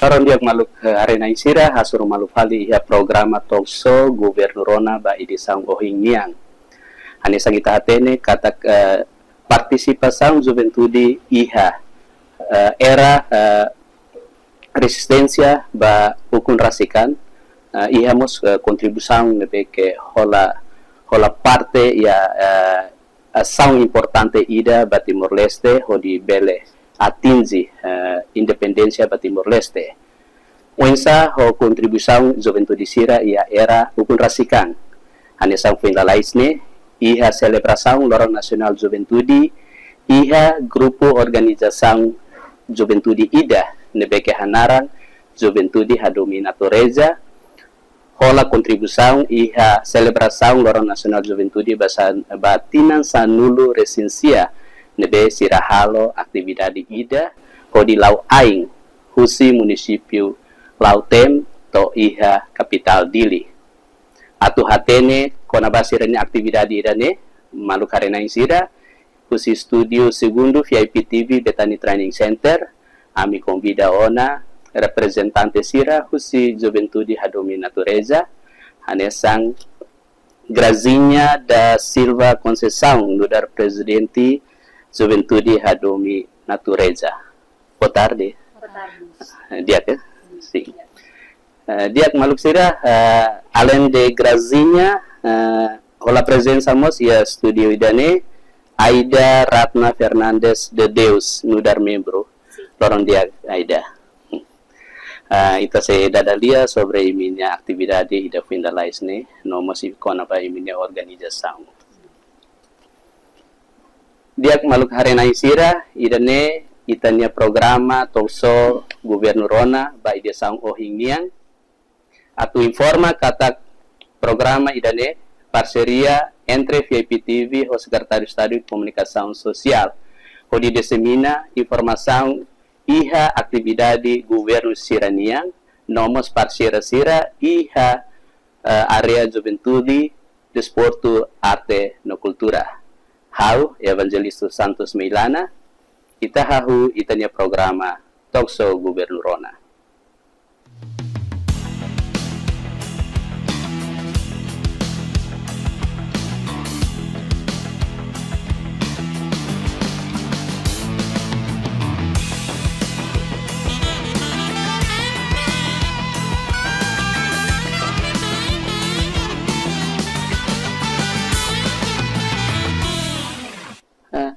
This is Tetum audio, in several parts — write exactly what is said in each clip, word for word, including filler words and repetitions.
Loron di'ak maluk, eh, haree-na'in sira, hasoru malu fali iha programa talk show Governu Rona ba edisaun ohin nian. Hanesan ita hatene katak, eh, partisipasaun juventude iha, eh, era, eh, rezisténsia ba ukun rasik an, eh, iha mós, eh, kontribuisaun ne'ebé ke hola, hola parte iha, eh, asaun importante ida ba Timor-Leste hodi bele atinje, eh, independénsia ba Timor-Leste. Oinsá ho kontribuisaun juventude sira iha era ukun rasik an. Hanesan foin lalais ne'e, iha selebrasaun Loron Nasionál Juventude, iha grupu organizasaun juventude ida ne'ebé ke hanaran Juventude Hadomi Natureza, hola kontribuisaun iha selebrasaun Loron Nasionál Juventude ba sa-, ba tinan sanulu-resin-sia, ne'ebé sira halo atividade ida hodi la'o ain husi munisípiu Lautém to'o iha kapitál Dili. Atu hatene kona-ba sira-nia atividade ida-ne'e, maluk haree-na'in sira, husi estúdiu segundu V I P T V Bethany Training Center, ami konvida ona reprezentante sira husi Juventude Hadomi Natureza, hanesan Grazinha da Silva Conceição, nu'udar prezidente Juventude Hadomi Natureza. Boa tarde. Boa tarde. Eh, di'ak, eh? Sim. Eh, di'ak maluk sira, eh, além de Grazinha, eh, hola prezensa mós iha estúdiu ida-ne'e, Aida Ratna Fernandes de Deus, nu'udar membru. Sim. Loron di'ak, Aida. Ah, ita sei dada lia sobre imi-nia atividade ida foin lalais ne'e, no mós kona-ba imi-nia organizasaun. Di'ak maluk haree-na'in sira, ida-ne'e ita-nia programa talk show Governu Rona ba edisaun ohin nian. Atu informa katak programa ida-ne'e parseria entre V I P T V ho Sekretáriu Estadu Komunikasaun Sosiál, hodi disemina informasaun iha atividade governu sira-nian, no mós parseiru sira iha, eh, área juventude, desportu, arte no kultura. Ha'u Evangelista Santos Meilana, ita hahú ita-nia programa talk show Governu Rona. Eh,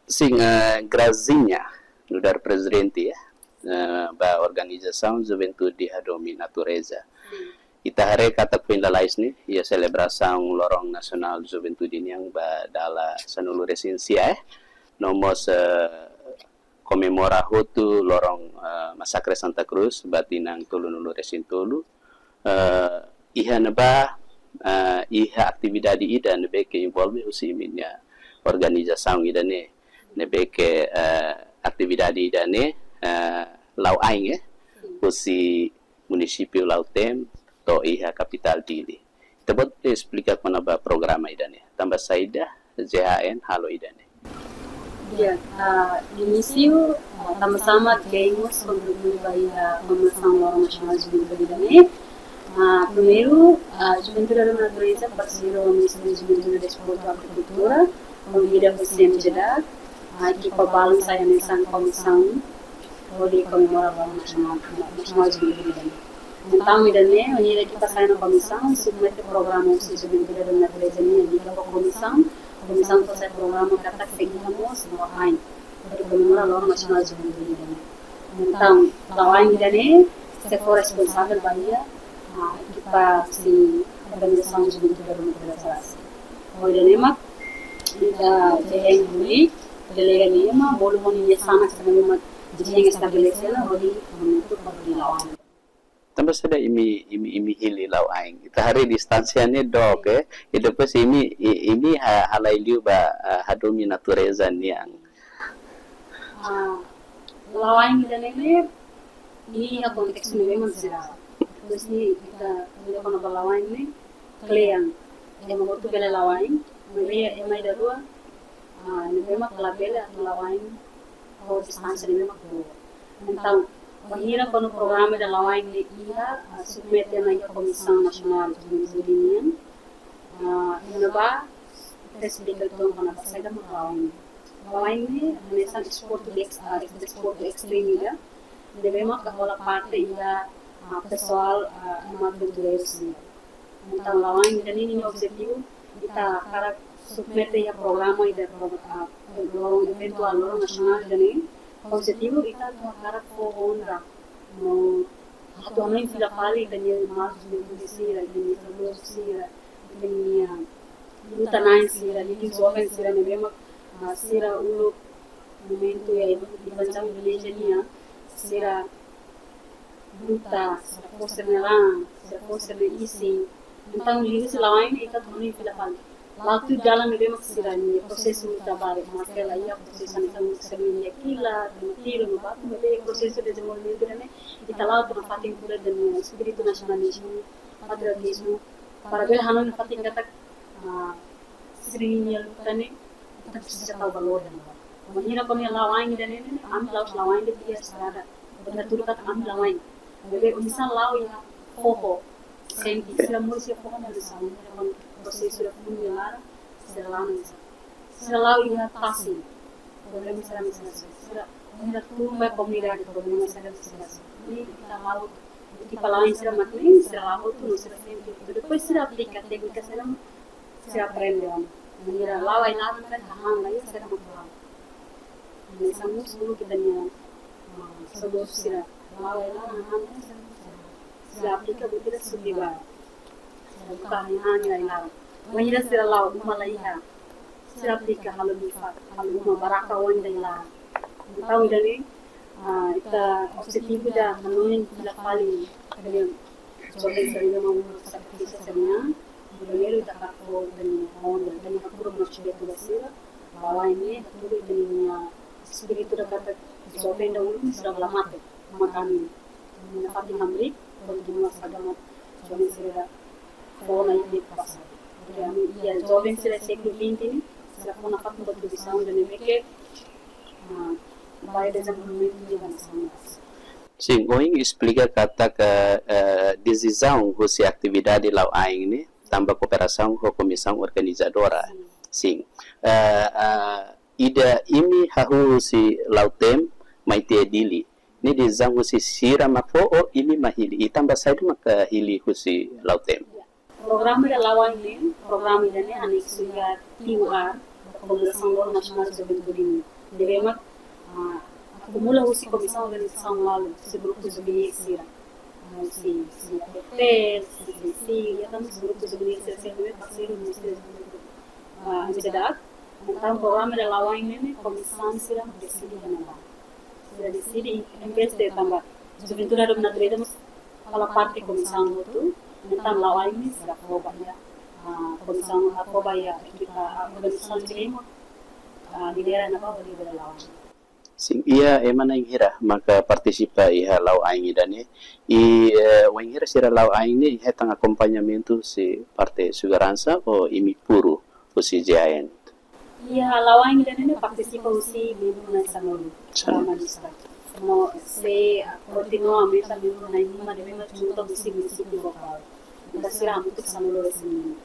sim, eh, Grazinha, nu'udar prezidente, eh, eh, ba organizasaun Juventude Hadomi Natureza. Sim. Ita haree katak foin lalais ne'e, iha selebrasaun Loron Nasionál Juventude nian ba dala sanulu-resin-sia, eh. No mós, eh, komemora hotu loron, eh, Masakre Santa Cruz, ba tinan tolunulu-resin-tolu. Eh, iha ne'ebá, eh, iha atividade ida ne'ebé ke envolve husi imi-nia organizasaun ida-ne'e, ne'ebé ke, eh, atividade ida-ne'e, eh, la'o ain, eh, husi munisípiu Lautém to'o iha kapitál Dili. Ita-boot esplika kona-ba programa ida-ne'e. Tanba saida J H N halo ida-ne'e. Ya, ah, inísiu, ah, tanba sá mak ita kontribui ba iha komemorasaun Loron Nasionál Juventude ida-ne'e. Ah, primeiru, ah, Juventude Hadomi Natureza, parseiru ho Ministériu Juventude, Desportu, Arte no Kultura, konvida husi M J D A C, ah, ekipa balun sai hanesan komisaun hodi komemora Loron Nasionál, Nasionál Juventude ida-ne'e. Entaun, ida-ne'e, unida ekipa sai ona komisaun, submete programa husi Juventude Hadomi Natureza nian liga ba komisaun, komisaun fó sai programa katak sei iha mós la'o ain hodi komemora Loron Nasionál Juventude ida-ne'e. Entaun, la'o ain ida-ne'e, sei fó responsavel ba iha, ah, ekipa husi organizasaun Juventude Hadomi Natureza rasik. Ho ida-ne'e mak, Ita jehen hili, delega nia ema, bolu ho nia sanak sira ne'ebé mak jehen estabelese ona, hodi monitor ba hodi la'o ain. Tanba saida imi, imi, imi hili la'o ain? Ita haree distánsia ne'e dook, eh. I depois imi, i-, imi ha-, halai liu ba, ah, hadomi natureza nian. Ah, la'o ain ida-ne'e ne'e, iha kontestu ne'ebé mak sira. Terus ne'e ita, ita kona-ba la'o ain ne'e, kle'an. Ema hotu bele la'o ain, maibé ema ida rua, ah, ne'ebé mak labele atu la'o ain, ho distánsia ne'ebé mak boot. Entaun, bainhira kuandu programa ida la'o ain ne'e iha, ah, submete ona iha Komisaun Nasionál Juventude nian, ah, iha ne'ebá, ita esplika uitoan kona-ba saida mak la'o ain. La'o ain ne'e hanesan desportu de ex-, ah, desportu estremu ida, ne'ebé mak hola parte iha, ah, pesoál, ah, ema aventureiru sira. Entaun, la'o ain ida-ne'e nia objetivu, ita hakarak submete iha programa ida pro-, ah, loron eventuál, loron nasionál ida-ne'e, objetivu ita atu hakarak fó onra no atu hanoin fila fali ita-nia maluk juventude sira, ita-nia trabalhadór sira, ita-nia luta-na'in sira, ita-nia joven sira ne'ebé mak, ah, sira uluk momentu iha, iha nasaun Indonézia nian, sira luta, sira fó sira-nia ran, sira fó sira-nia isin. Entaun, liuhusi la'o ain ne'e ita atu hanoin fila fali. La'o tuir dalan ne'ebé mak sira-nia prosesu luta ba, maske la iha prosesu hanesan sira-nia kilat, no tiru, no baku, maibé prosesu dezenvolvimentu ida-ne'e, ita la'o atu nafatin buat ida-ne'e, espíritu nasionalizmu, patriotizmu, para bele hanoin nafatin katak, ah, sira-nia luta ne'e, ita presiza tau valór iha ne'ebá. Bainhira kuandu la'o ain ida-ne'e ne'e, ami la'ós la'o ain de'it iha estrada. Buat ida tuur katak ami la'o ain. Maibé oinsá la'o iha foho. Sente, sira moris iha foho hanesan, bainhira kuandu prosesu ida funu iha laran, sira la'o hanesan. Sira la'o iha tasi. Problema sira hanesan. Sira, bainhira tun ba komunidade, problema sira hanesan. Ne'e ita la'o, ita la'o ain sira mak ne'e, sira la'o tun, sira sente. Depois sira aplika téknika sira, sira aprende ona. Bainhira la'o ai-laran kan hahán la iha, sira mak la'o. Hanesan mós uluk ita-nia, ah, saudozu sira. La'o ai-laran hahán la iha, sira, sira aplika buat ida sutiba. Sira buka hahán ai-laran. Bainhira sira la'o uma la iha, sira aplika halo lifa, halo uma barraka oan ida ai-laran. Entaun ida-ne'e, ah, ita objetivu ida hanoin fila fali, ita-nia joven sira ne'ebé mak uluk sakrifísiu sira-nian, primeiru ita hakarak fó ita-nia onda, ita-nia hakuruk no respetu ba sira, la'o ain ne'e hatudu ita-nia espíritu ida katak joven ida uluk sira la mate, mak ami nafatin hamriik, kontinua saida mak joven sira fó ona iha tempu pasadu. Jadi ami iha joven sira século vinte ne'e, sira fó nafatin kontribuisaun ida ne'ebé ke, ah, ba dezenvolvimentu ida nasionál. Sin, ohin esplika katak, eh, eh, desizaun husi atividade la'o ain ne'e tanba kooperasaun ho komisaun organizadora. Sin. Eh, eh, ida imi hahú husi Lautem mai to'o Dili. Ne'e desizaun husi sira mak fó ou imi mak hili? I tanba saida mak hili husi Lautem? Programa ida la'o ain ne'e, programa ida-ne'e anexu iha T U R, Komisaun Loron Nasionál Juventude nian. Ne'ebé mak, ah, akumula husi komisaun organizasaun lalu, husi grupu juvenil sira. Ah, husi, husi P T S, husi C C C, iha tan husi grupu juvenil sira, sira ne'ebé parseiru Ministériu Juventude, ah, M J D A C. Entaun programa ida la'o ain ne'e ne'e, komisaun sira deside iha ne'ebá. Sira deside, em vez de tanba juventude hadomi natureza, mas fala parte komisaun hotu, entaun la'o ain ne'e sira fó ba iha, ah, komisaun, ah, fó ba iha ekipa, ah, organizasaun sira ne'ebé, ah, lidera ne'ebá hodi bele la'o ain. Sin, iha ema na'in hira maka partisipa iha la'o ain ida-ne'e, i, eh, wainhira sira la'o ain ne'e, hetan akompañamentu husi parte seguransa ou imi puru husi J I N? Iha la'o ain ida-ne'e ne'e partisipa husi membru na'in sanulu, sanulu. Para magistra. No sei, ah, kontinuamente membru na'in lima ne'ebé mak junta husi munisípiu lokál. Entaun sira hamutuk sanulu-resin-lima.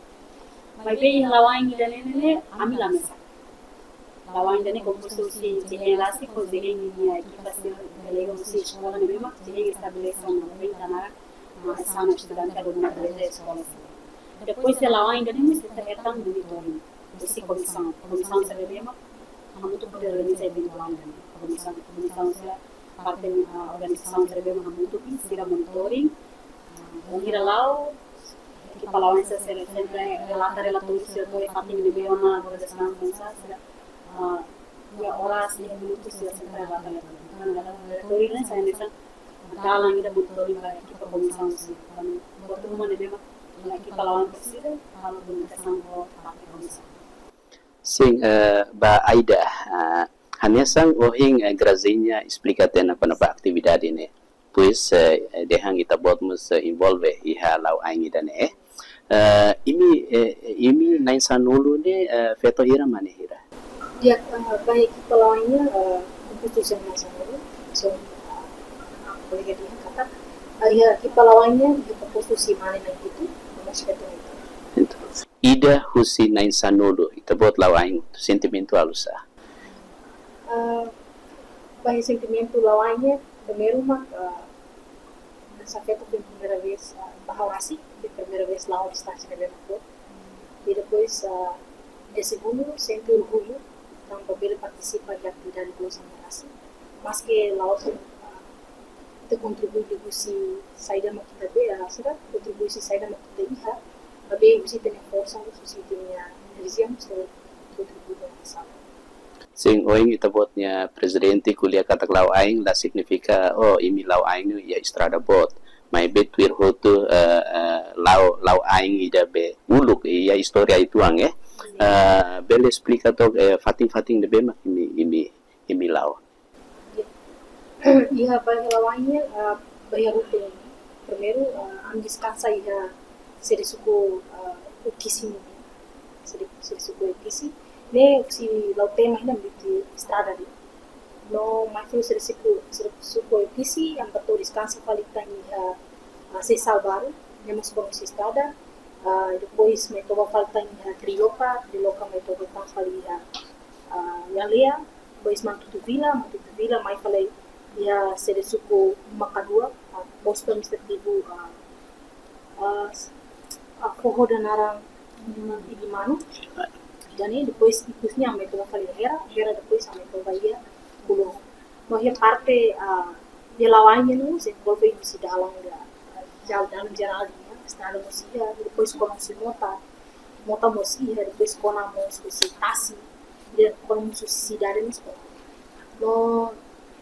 Maibé iha la'o ain ida-ne'e ne'e, ami la mesak. La'o ain ida-ne'e kompostu husi J I N rasik, ho J I N nia ekipa sira delega husi eskola ne'ebé mak J I N estabelese ona, ne'ebé ita naran, ah, Asaun Estudante Hadomi Natureza Eskola sira. Depois de la'o ain ida-ne'e mós ita hetan monitoring husi komisaun. Komisaun sira ne'ebé mak hamutuk hodi organiza eventu la'o ain ida-ne'e. Komisaun, komisaun sira parte, ah, organizasaun sira ne'ebé mak hamutuk sira monitoring. Ah, bainhira la'o, Ekipa la'o ain sira sempre relata relatóriu sira to'o iha fatin ne'ebé ona agora deskansa sira, ah, iha oras, iha minutu sira sempre relata relatóriu. Entaun, relatóriu ne'e sai hanesan dalan ida monitoring ba ekipa komisaun sira. Entaun, buat ruma ne'ebé mak ekipa la'o ain presiza, halo komunikasaun ho parte komisaun. Sin, eh, ba Aida, eh, hanesan ohin, eh, Grazinha esplika tiha ona kona-ba atividade ne'e. Depois, eh, eh, dehan ita-boot mós, eh, envolve iha la'o ain ida-ne'e. Eh, imi, eh, imi na'in-sanulu ne'e, eh, feto hira, mane hira? Ya, eh, ba ekipa la'o ain, eh, kompostu husi na'in-sanulu. So, ah, kolega dehan katak, ah, iha ekipa la'o ain, iha kompostu husi mane na'in-hitu, no mós feto na'in-tolu. Entaun, ida husi na'in-sanulu, ita-boot la'o ain, sentimentu oinsá? Ah, ba iha sentimentu la'o ain, primeiru mak, ah, hanesan feto foin primeira vez, ah, ba ha'u rasik, foin primeira vez la'o distánsia ne'ebé mak boot. I depois, ah, de segundu, sente orgullu, tanba bele partisipa iha atividade klosan ne'e rasik. Maske la'ós, ah, ita kontribui husi saida mak ita be, ah, sira kontribui husi saida mak ita iha, maibé husi ita-nia forsa, husi ita-nia enerjia, mós ita kontribui ba nasaun. Sin, ohin ita-boot nia prezidente ko'alia katak la'o ain la signifika, oh, imi la'o ain iha estrada boot. Maibé tuir hotu, eh, eh, la'o, la'o ain ida be uluk iha istória uitoan, eh. Eh, bele esplika took, eh, fatin-fatin ne'ebé mak imi, imi, imi la'o? Iha ba iha la'o ain, ah, ba iha rute. Primeiru, ah, ami deskansa iha sede suku, ah, Oe-Kici nian. Sede, sede suku Oe-Kici. Ne'e husi la'o tema hina miti estrada de'it. No mai fali sede suku, sede suku Oe-Kici, ami bá to'o deskansa fali tan iha, ah, Seisal Baru, ne'e mós kona husi estrada. Ah, depois mai toba fali tan iha Carioca, Carioca mai toba tan fali iha, ah, Yalea, depois Mantutu Vila, Mantutu Vila mai fali iha sede suku Makadua, ah, postu administrativu, ah, ah, s-, ah, foho ida naran, mm, Ibimanu. Ida-ne'e, depois ikus ne'e ami mai toba fali Hera, Hera depois ami mai toba iha Kuloho. No iha parte, ah, iha la'o ain ne'e, se envolve husi dalan ida, ah, jal-, dalan jerál nian, estrada mós iha, depois kona husi mota, mota mós iha, depois kona mós husi tasi, depois kona mós husi sidade mós kona. No,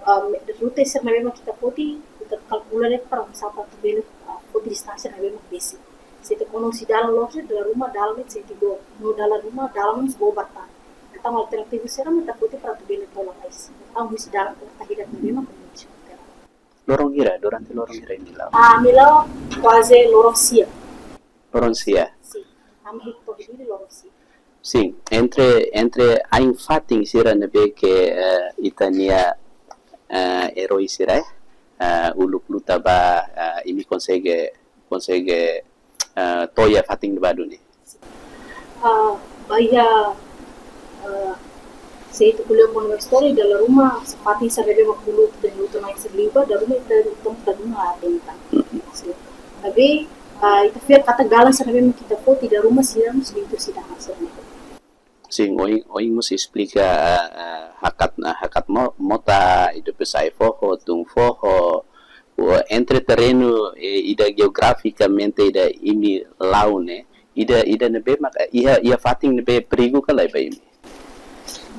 ah, me-, rute sira ne'ebé mak ita foti, ita kalkula de'it para oinsá para atu bele, ah, foti distánsia ne'ebé mak besik. Se ita kona husi dalan loos, dala ruma dalan ne'e sentidu, no dala ruma dalan mós bobar tan. Entaun alternativa sira mak ita foti para atu bele to'o lalais. Entaun husi dalan oin ita hira ne'ebé mak komunikasi. Loron hira, durante loron hira imi la'o? Ah, ami la'o kuaze loron sia. Loron sia? Sin. Ami hitung diri loron sia. Sin, entre, entre ain-fatin sira ne'ebé ke, eh, ita-nia, eh, eroi sira, eh, eh, uluk luta ba, eh, imi konsege, konsege, eh, to'o iha fatin ne'ebá duni? Ah, ba iha, ah, se ita ko'alia kona-ba istória, dala ruma, se fatin sira ne'ebé mak uluk ita luta na'in-sanulu ba, dala ruma ita luta ita duna atenta. Sin. Maibé, ah, ita fiar katak dalan sira ne'ebé mak ita foti dala ruma sira mós dentro sidade sira ne'e. Sin, ohin, ohin mós esplika, ah, ah, hakat, ah, hakat mo-, mota, i depois sai foho, tun foho, o, entre terrenu, eh, ida jeografikamente ida imi la'o ne'e, ida, ida ne'ebé mak, iha, iha fatin ne'ebé perigu ka lae ba imi?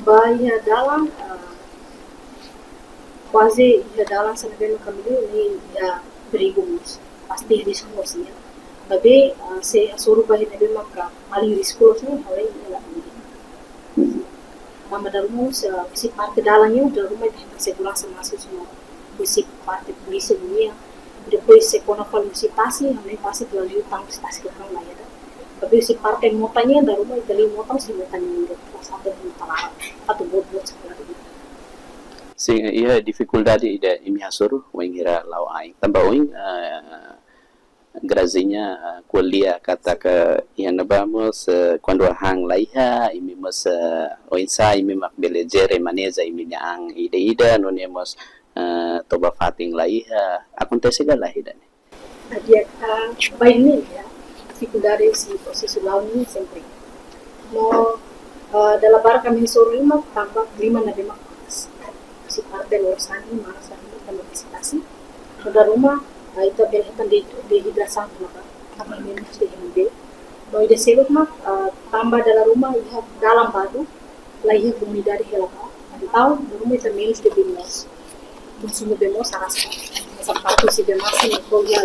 Ba iha dalan, ah, kuaze iha dalan sira ne'ebé mak ami la'o ne'e iha perigu mós. Pasti risku mós iha. Maibé, ah, se hasoru ba iha ne'ebé maka paling risku loos ne'e, ha'u haree iha la. Tanba dala ruma, ah, husi parte dalan ne'e, dala ruma ita hetan seguransa másimu, husi parte polísia nian. Depois se kona fali husi tasi, ami tasi tela liu tan husi tasi ke kan la iha. Tapi husi parte mota nian, dala ruma ita liu mota, husi mota nian, pas sampai di mota laran, atu boot-boot sekolah dulu. Sin, iha difikuldade ida imi hasoru, wainhira la'o ain. Tanba ohin, eh, Grazinha, ah, ko'alia katak iha ne'ebá mós, eh, kuandu hahán la iha, imi mós, eh, oinsá imi mak bele jere maneja imi-nia an ida-ida, nune'e mós, eh, toba fatin la iha, akontese ka lae ida-ne'e? Di'ak, ah, ba imi, ya, difikuldade husi prosesu la'o ne'e sempre. No, eh, dala barak ami hasoru liu mak tanba klima ne'ebé mak panas. Husi parte loron sani, manas sani, tanba husi tasi. No dala ruma, eh, ita bele hetan de-, deidrasaun tanba Tanba menus de N B. No ida seluk mak, ah, tanba dala ruma iha dalan badak, la iha komunidade hela ba. Entaun, dala ruma ita menus de bee moos. Konsumu bee moos arrasta. Hanesan parte husi bee masin, mai fó iha,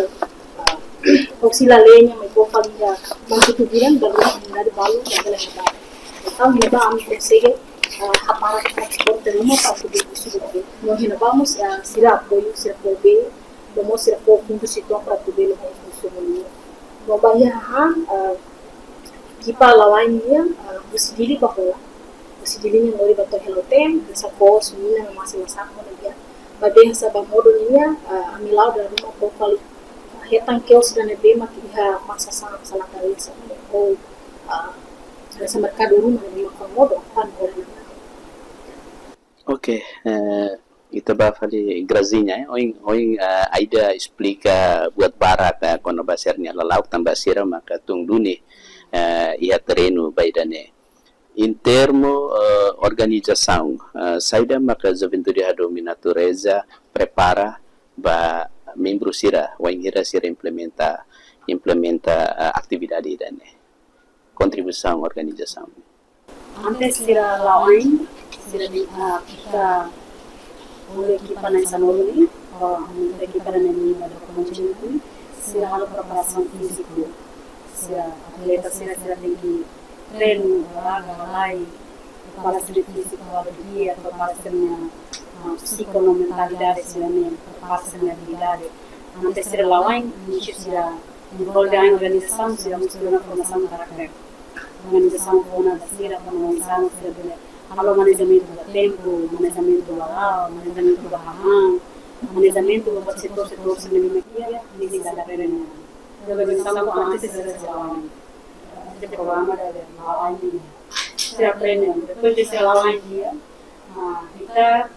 ah, fó sila leña, mai fó fali iha mantu tubiran, dala ruma komunidade balu, dala ruma hela ba. Entaun, ne'ebá ami konsege, ah, hapara transporte ruma para atu bee husi bee. No iha ne'ebá mós, ah, sira apoiu, sira fó bee, no mós sira fó fundu situan para atu bee lubang konsumu nian. No ba iha hahán, ah, ekipa la'o ain nian, ah, husi Dili ba hola. Husi Dili nian lori ba to'o hela hotu, hanesan foos, mina, no mós masak, no iha. Ba bee hanesan ba modo nian, ah, ami la'o dala ruma fó fali, ah, hetan kios ida ne'ebé mak iha masa sangat, sangat natureza. Ou, ah, hanesan merkadu ruma ne'ebé mak fó modo, tan hola nian. Oke, eh, ita ba fali Grazinha, eh. Ohin, ohin, eh, Aida esplika buat barak, eh, kona-ba sira-nia lala'ok tanba sira maka tun duni, eh, iha terrenu ba ida-ne'e. Em termo, eh, organizasaun, eh, saida maka Juventude Hadomi Natureza prepara ba membru sira, wainhira sira implementa, implementa, eh, atividade ida-ne'e. Kontribuisaun organizasaun. Antes sira la'o ain, sira di, ah, ita, halo ekipa na'in-sanulu ne'e, oh, ita ekipa na'in-sanulu ne'e, ita ekipa na'in-sanulu ne'e, sira halo preparasaun fíziku. Sira atleta sira, sira tenke treinu, olahraga, halai, preparasaun fíziku, halo dieta, preparasaun, ah, psiko no mentalidade sira-ne'e, preparasaun abilidade. Antes sira la'o ain, inísiu sira envolve ain organizasaun, sira mós tuir ona formasaun karakter. Organizasaun fó ona ba sira, formasaun sira bele halo manejamentu ba tempu, manejamentu ba la'o, manejamentu ba hahán, manejamentu ba setór-setór sira-ne'ebé mak iha nesesidade aprende. Organizasaun fó antes sira la'o ain. Ita programa ba la'o ain nian. Sira aprende, depois de sira la'o ain nian, ah, ita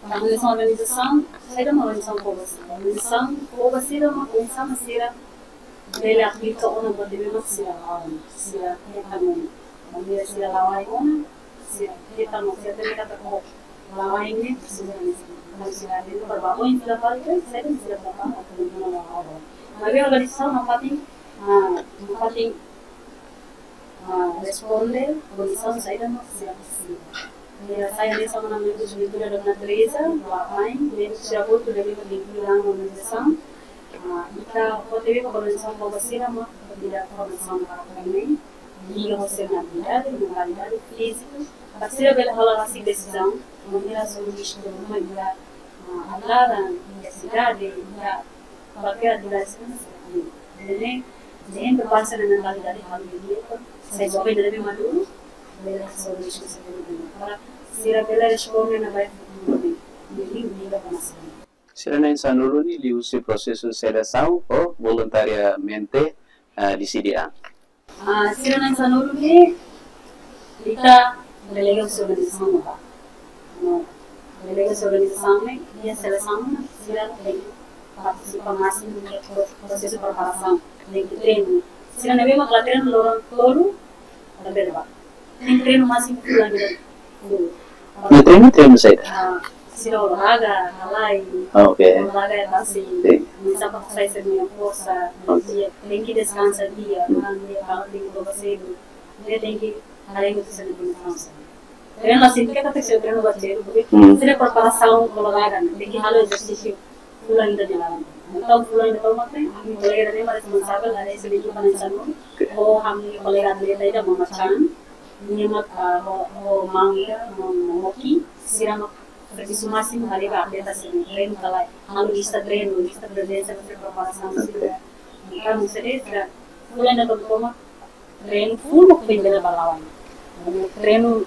Tanba hanesan organizasaun, saida mak organizasaun fó ba sira? Organizasaun fó ba sira mak oinsá mak sira bele aplika ona buat ne'ebé mak sira halo, sira hetan ona. Maibé sira la'o ain ona, sira hetan ona, sira temi katak la'o ain ne'e, sira organizasaun. Kalau sira bele para ba oin sira balik, saida mak sira fó ba, atau bagaimana la'o ain. Maibé organizasaun nafatin, ah, nafatin, ah, responde kondisaun saida mak sira presiza. Sira sai hanesan membru Juventude Hadomi Natureza, la'o ain, membru sira hotu debe ba membru iha organizasaun. Ah, ita hotu debe ba organizasaun fó ba sira mak, ita formasaun para também, liga ho sira-nia abilidade, mentalidade, fíziku, para sira bele halo rasik desizaun, maneira solusi problema iha, ah, atleta, iha sidade, iha kualkér atividade sira-ne'e. Ne'e, ne'e, ne'e prepara sira-nia mentalidade halo di'ak, sai joven ne'ebé maduru, bele solusi sira-ne'e. Para sira bele responde ona ba futuru ne'e, ne'e liga ho nasaun. Sira na'in-sanulu ne'e liuhusi prosesu selesaun ou voluntariamente, ah, deside an? Ah, sira na'in-sanulu ne'e, ita delega husi organizasaun ba. No, delega husi organizasaun ne'e, iha selesaun ne'e, sira tenke partisipa másimu iha pro-, prosesu preparasaun, tenke treinu. Sira ne'ebé mak la treinu loron tolu, la bele ba. Tenke treinu másimu fulan ida. Fulan. Ne'e treinu, treinu saida? Ah, sira olahraga, halai. Ah, oke. Olahraga iha tasi. Sin. Oinsá para sai sira-nia forsa, oke, enerjia. Tenke deskansa di'ak, hmm, maun, tenke toba sedu. Ne'e tenke haree hotu sira-nia kondisaun. Treinu la signifika katak sira treinu ba ceru, porque, hmm, sira preparasaun olahraga, tenke halo ezersísiu fulan ida nia laran. Entaun fulan ida tomak ne'e, ami kolega ne'e mak responsavel, haree sira ekipa na'in-sanulu, oke, ho ami kolega atleta ida Mama Chan, nia mak, ah, ho, ho maun ida, maun Moki, sira mak servisu másimu haree ba atleta sira-nia treinu ka lae, halo lista treinu, lista prezensa, lista preparasaun, oke, sira. Entaun, sira, sira fulan ida tomak, tomak treinu full mak foin bele ba la'o ain. Treinu,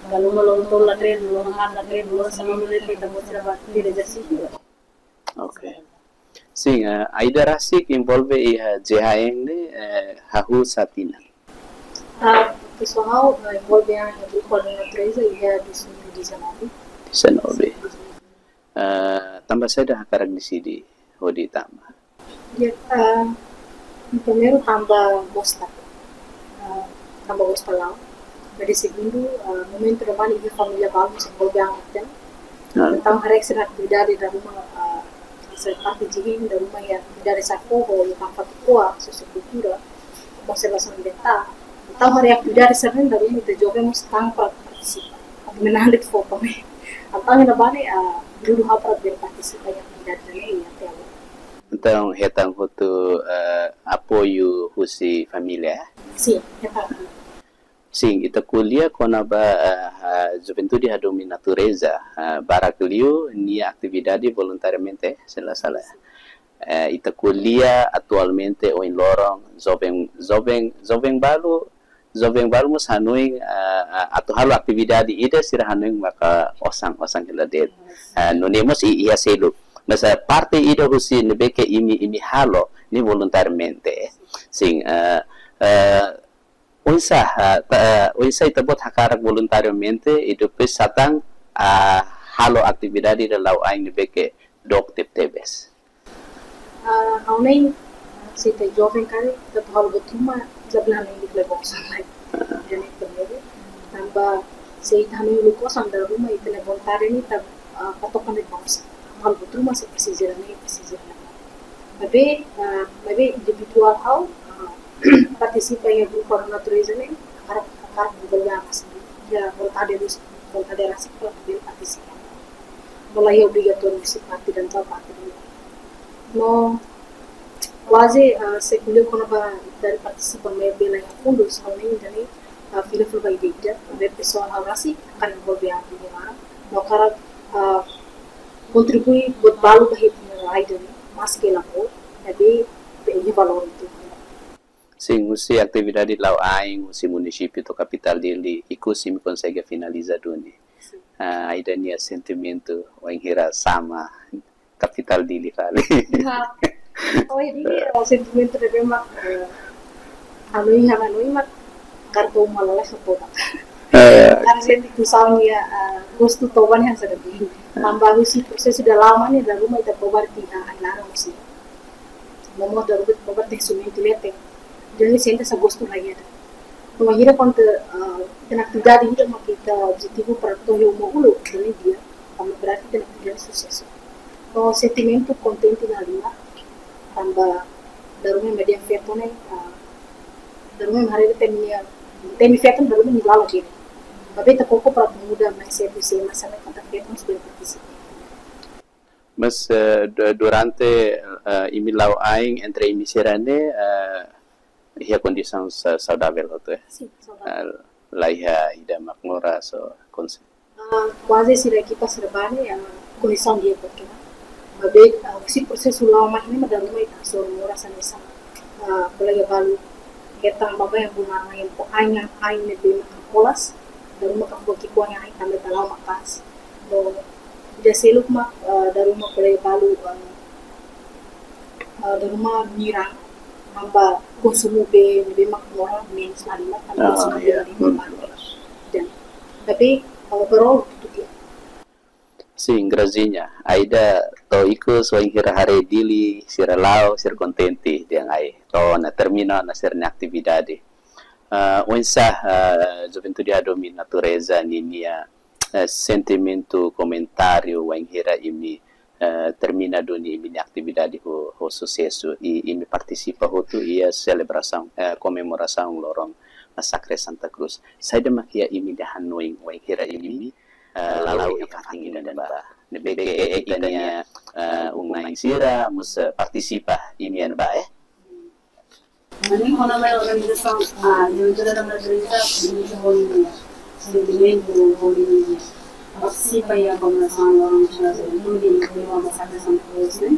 dala ruma loron tolu la treinu, loron haat la treinu, loron sanulu ne'e ita-boot sira ba, tidak ezersísiu. Oke. Sin, eh, Aida rasik envolve iha J H N ne'e, eh, hahú sá tinan? Ah, pesoál ha'u, eh, envolve iha grupu Hadomi Natureza iha dois mil e dezanove. Dezanove. Eh, tanba saida hakarak deside hodi tama? Ya, eh, primeiru tanba gosta. Eh, tanba gosta la'o. Depois segundu, eh, momentu ida-ne'e iha família balu, se envolve an hotu. Ah. Entaun, haree sira-nia atividade dala ruma, eh, Sira parte jihin dala ruma iha atividade sira fó, ho iha parte koa, sosial kultura, konservasaun ambientál. Entaun, haree atividade sira-ne'e dala ruma ita joven mós tama para partisipa. Atu menande fó pame. Entaun, iha ne'ebá ne'e, ah, dudu ha'u para bele partisipa iha atividade ne'e iha até agora. Entaun, hetan hotu, eh, apoiu husi família? Sin, hetan. Sin, ita ko'alia kona-ba, eh, eh, juventude hadomi natureza, eh, barak liu nia atividade voluntariamente, se la sala. Eh, ita ko'alia atualmente ohin loron joven, joven, joven balu, joven balu mós hanoin, eh, eh, atu halo atividade ida sira hanoin maka osan, osan hela de'it. Eh, nune'e mós i-, iha seluk. Mas, eh, parte ida husi ne'ebé ke imi, imi halo ne'e voluntariamente. Sin, eh, eh, oinsá, ah, ta-, ah, oinsá ita-boot hakarak voluntariamente, i depois satán, ah, halo atividade ida la'o ain ne'ebé ke dook tebetebes. Ah, ha'u hanoin, se ita joven karik, ita atu halo buat ruma, ita labele hanoin ita-nia bolsa lai. Ida-ne'e primeiru, tanba se ita hanoin uluk osan dala ruma ita-nia vontade ne'e ita, ah, patokan de'it ba osan. Halo buat ruma se presiza ida-ne'e, presiza ida-ne'e. Maibé, ah, maibé individuál ha'u, ah, partisipa iha grupu natureza ne'e, hakarak, hakarak dezenvolve ba osan. Iha vontade, vontade rasik para bele partisipa. No laiha obrigatóriu husi parte ida, entaun parte ida. No kuaze, ah, se ko'alia kona-ba ita partisipa maibé laiha fundus, ha'u hanoin ida-ne'e, ah, fila fali ba ida-idak, maibé pesoál ha'u rasik hakarak envolve an di mana, no hakarak, ah, kontribui buat balu ba ita-nia rai ida-ne'e, maske la boot, maibé be iha valór hotu. Sin, husi atividade la'o ain, husi munisípiu to'o kapitál Dili, ikus imi konsege finaliza duni. Sin. Ah, ida-ne'e sentimentu, wainhira sama kapitál Dili fali. Ya. Oh, jadi, eh, sentimentu ne'ebé mak, eh, hanoin, hanoin mak, hakarak to'o uma lalais toba. Eh. Hakarak sente kusaun ya, eh, gostu toba ne'e hanesan ne'e. Tanba husi prosesu ida la'o mai ne'e, dala ruma ita toba tiha ai-laran husi. Nomós dala ruma ita toba tiha sumentu leten. Jadi sente hanesan gostu la iha. No wainhira kuandu, eh, ita-nia atividade ida mak ita objetivu para to'o iha uma uluk, jadi di'ak, tanba berarti ita-nia atividade susesu. No sentimentu kontente iha liman, tanba dala ruma ema dehan feto ne'e, ah, dala ruma ema haree temi, temi feto dala ruma nia lala kiri. Maibé ita koko para muda mindset husi ema sira katak feto mós bele partisipa. Mas, eh, du-, durante, eh, imi la'o ain entre imi sira-ne'e, eh, iha kondisaun sa-, saudavel hotu, eh? Sin, saudavel. Ah, laiha ida mak moras ou konse- Ah, kuaze sira ekipa sira bá ne'e, ah, kondisaun di'ak hotu ona. Maibé, ah, husi prosesu la'o mai ne'e mak dala ruma ita hasoru moras hanesan, ah, kolega balu hetan baibain buat ruma yang po ain, ain ne'ebé mak holas, dala ruma mak buat ki'ik ain tanba ita la'o maka'as. No ida seluk mak, ah, dala ruma kolega balu, ah, ah, dala ruma mirang, tanba konsumu bee ne'ebé mak moras menus la liman, tanba konsumu bee la liman. Ah, iya. Hmm. Dan, tapi, ah, overall, hotu di'ak. Sin, Grazinha, Aida to'o ikus wainhira haree Dili, sira la'o, sira kontente, dehan ai, to'o ona termina ona sira-nia atividade. Ah, oinsá, ah, Juventude Hadomi Natureza ninia, eh, sentimentu, komentáriu, wainhira imi, eh, termina duni imi-nia atividade ho, ho susesu, i imi partisipa hotu iha selebrasaun, eh, komemorasaun loron Masakre Santa Cruz. Saida mak iha imi-nia hanoin wainhira imi, eh, la'o iha fatin ida-ne'ebá? Ne'ebé ke ita-nia, eh, uma-na'in sira mós, eh, partisipa iha ne'ebá, eh? Hanoin kona-ba organizasaun, ah, Juventude Hadomi Natureza, sentimentu, partisipa iha komemorasaun loron Juventude, iha Masakre Santa Cruz, ne'e.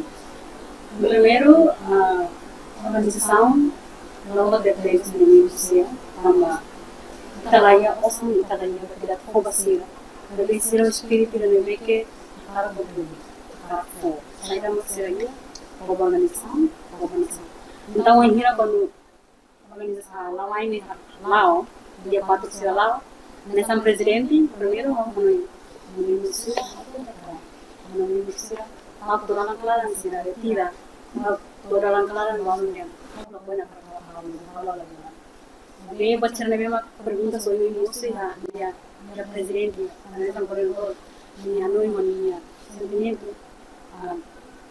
Primeiru, ah, organizasaun, logo de preço de sosiál, tanba ita laiha osan, ita laiha atividade fó ba sira. Maibé sira espíritu ne'ebé ke hakarak kontribui, hakarak fó. Saida mak sira iha, fó ba organizasaun, fó ba nasaun. Entaun, wainhira kuandu organizasaun la'o ain ne'e la'o, dia kuatru sira la'o, hanesan prezidente, primeiru ha'u hanoin, hanoin sira, hanoin sira, ha'u to'o dalan klaran sira retira, ha'u to'o dalan klaran balu nian, ha'u la buena para ha'u, ha'u la buena. Be, buat sira ne'ebé mak pergunta, so, imi mosu iha, iha, iha prezidente, hanesan koordenadór, nia hanoin ho nia sentimentu, ah,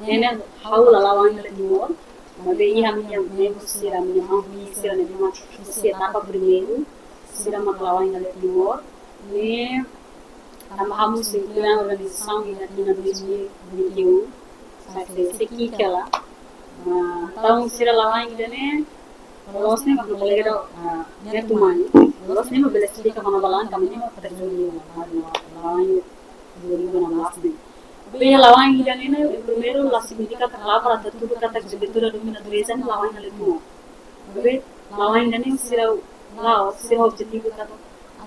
Ne'e ha'u la la'o ain hela Timor, maibé iha ami-nia membru sira, ami-nia maun sira ne'ebé mak husi etapa primeiru, sira mak la'o ain hela Timor. Ne'e tanba ha'u mós iha organizasaun iha tinan dois mil e vinte e um, sai se seki kela. Ah, entaun sira la'o ain ida-ne'e, loloos ne'e mak kolega ida, ah, nia tun mai. Loloos ne'e mak bele esplika kona-ba la'o ain, tanba nia mak terjun iha la'o ain dua ribu enam belas ne'e. Be la'o ain ida-ne'e ne'e, primeiru la signifika katak la para atu hatudu katak jogadór domin natureza ne'e la'o ain hela Timor. Be la'o ain ida-ne'e sira la'o, sira objetivu katak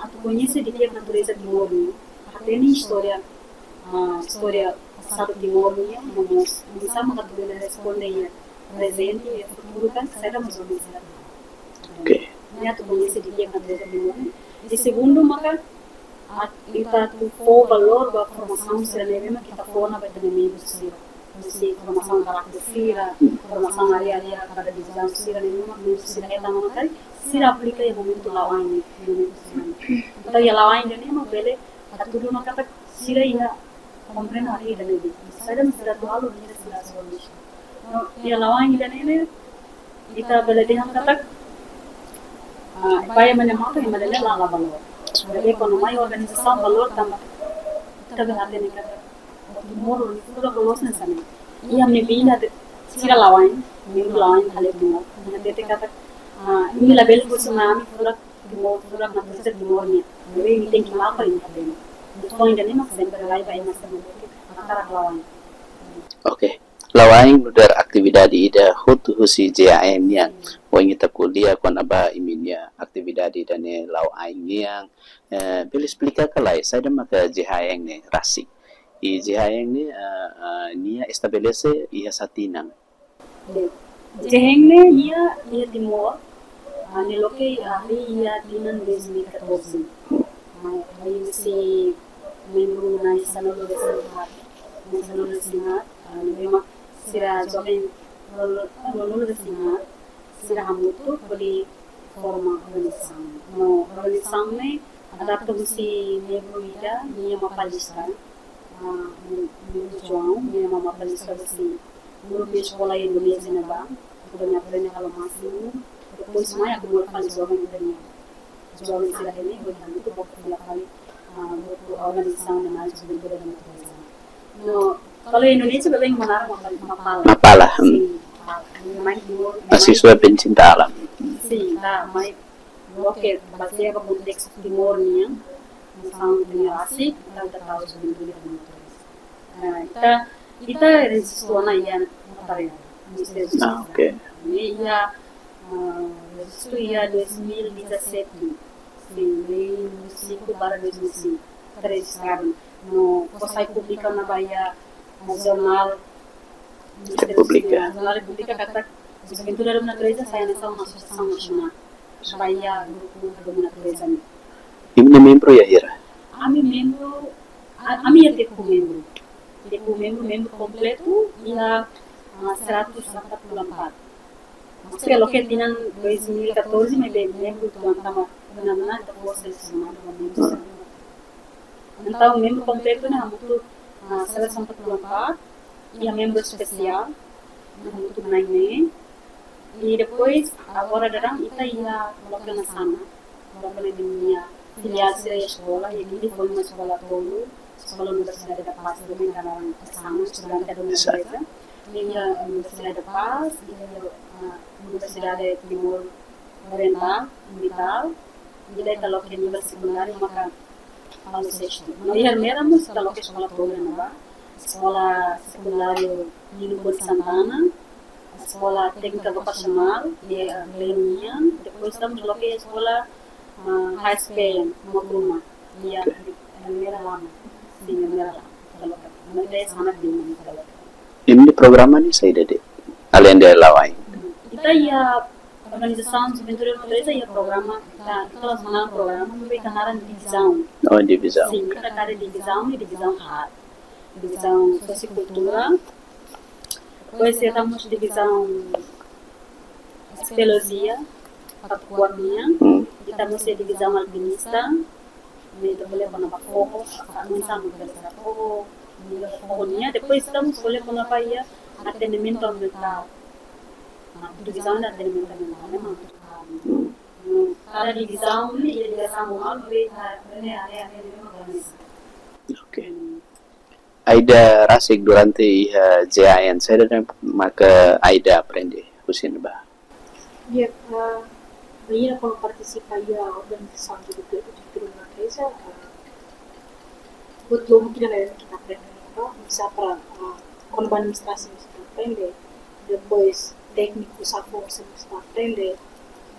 atu koñese didi'ak natureza Timor nian, hatene istória, ah, istória pasadu Timor nian, no mós oinsá mak atu bele responde iha prezente i futuru karik saida mak joven sira. Oke. Ne'e atu koñese didi'ak natureza Timor nian. I segundu maka, ita atu fó valór ba formasaun sira ne'ebé mak ita fó ona ba ita-nia membru sira. Husi formasaun karakter sira, formasaun área-área kada divizaun sira ne'ebé mak membru sira hetan ona karik, sira aplika iha momentu la'o ain ne'e, momentu sira. Entaun iha la'o ain ne'e mak bele hatudu ona katak sira iha komprende área ida-ne'ebé. Saida mak sira atu halo, ne'e sira atu halo. No iha la'o ain ida-ne'e ne'e, ita bele dehan katak, ah, pai ema nia matan, ema ida-ne'e la, la valór. Maibé kuandu mai organizasaun valór tanba ita bele hatene katak, oke, Timor nia furak loloos hanesan ne'e. Iha ami-nia vida de sira la'o ain, membru la'o ain hela Timor. Nia hatete katak, ah, imi labele husu mai ami furak Timor, furak natureza Timor nian. Maibé imi tenke maka'as imi hatene. Entaun ida-ne'e mak sempre laiha ba ema sira ne'ebé mak hakarak la'o ain. Oke. La'o ain nu'udar atividade ida hotu husi J H M nian. Wainhira ita ko'alia kona-ba imi-nia atividade ida-ne'e la'o ain nian. Eh, bele esplika ka lae, saida maka J H M ne'e rasik. I J H M ne'e, eh, eh, nia estabelese iha sá tinan. J H M ne'e iha, iha Timor, ah, nia loke, ah, iha tinan dois mil e catorze. Ah, husi membru na'in sanulu-resin-haat, na'in sanulu-resin-haat, ah, ne'ebé mak sira joven na'in sanulu-resin-haat, sira hamutuk hodi forma organizasaun. No organizasaun ne'e adapta husi membru ida, nia mak palestra. Ah, menurut João, nia mama paling suka si grupu eskola Indonézia ne'ebá, atu aprende halo másimu, depois mai akumula fali joven ita-nia joven sira ne'e, hodi hamutuk ba fila fali, ah, grupu organizasaun ne'e, mais juventude da natureza. No, kalau Indonézia bele manaran Mapala. Mapala. Mapala, hmm. Sin, Mapala. Mai Timor, mai Mahasiswa pencinta alam. Sin, ita mai loke bazeia ba kontestu Timor nian, nasaun ita-nia rasik, ita, ita tau juventude da natureza. Ah, ita, ita rejistu ona iha notariadu, Ministériu Justisa. Ah, ok. Ne'e iha, ah, rejistu iha dois mil e dezassete, sin, lei númeru cinco barra dois mil e cinco, ita rejistradu. No, fó sai publika ona ba iha, ah, jornál, Repúblika. Jornál Repúblika katak juventude da natureza sai hanesan uma asosiasaun nasionál ba iha grupu da natureza nian. Imi-nia membru iha hira? Ami membru, a-, ami iha tinan membru. Tinan membru, membru kompletu iha, ah, seratus empat puluh empat. Maske loke tinan dois mil e catorze, maibé membru tuan tama tinan na ita fó selesionadu ba membru. Hmm. Entaun, membru kompletu ne'e hamutuk, ah, seratus empat puluh empat, iha membru espesiál, hamutuk na'in-neen. I depois, agora daudaun ita iha loke ona sanak, loke ona ita-nia filiál sira eskola, i ita fó mai eskola tolu, eskola Universidade da Paz, ita mai kanaran sanak, estudante da natureza, iha Universidade da Paz, iha, ah, Universidade Timor Orientál, UNITAL, i ita loke nivel sekundáriu maka halo sestu. No iha Ermera mós ita loke eskola tolu ne'ebá. Eskola Sekundáriu Nino Conde Santana, Eskola Téknika Vokasionál, iha, eh, Belém nian, depois ita mós loke eskola, ah, H S P Mautruma, iha, eh, Ermera Lama, sin, Ermera Lama, ita loke. Entaun ita sanak di mana ita loke. Imi-nia programa ne'e saida de'it? Além de la'o ain. Ita iha organizasaun juventude da natureza iha programa, ita, ita la manaran programa, maibé ita naran divizaun. Oh, divizaun. Sin, ita kada divizaun, divizaun haat. Divizaun Sosiokultura. Depois iha mós divizaun Espeleolojia, fatuk kuat nian. Hmm. Iha mós iha divizaun Alpinista, ne'e ita ko'alia kona-ba foho, ka, oinsá mak ita foho, ne'e foho nian. Depois ita mós ko'alia kona-ba iha atendimentu ambientál. Nah, divizaun atendimentu ambientál, ne'e mak. Hmm. Hmm, kada divizaun ne'e iha ligasaun ho hal be, ah, ne'e, ne'e, ne'e, ne'e, ne'e, ne'e. Ok. Hmm. Aida rasik durante iha J A N, saida de'it maka Aida aprende husi ne'ebá? Ya, eh, bainhira kuandu partisipa iha organizasaun de, de, de natureza, eh, buat lubuk ida ne'ebé ita aprende ne'ebá, oinsá para, eh, kuandu ba administrasaun ita aprende, depois tékniku safo ita aprende,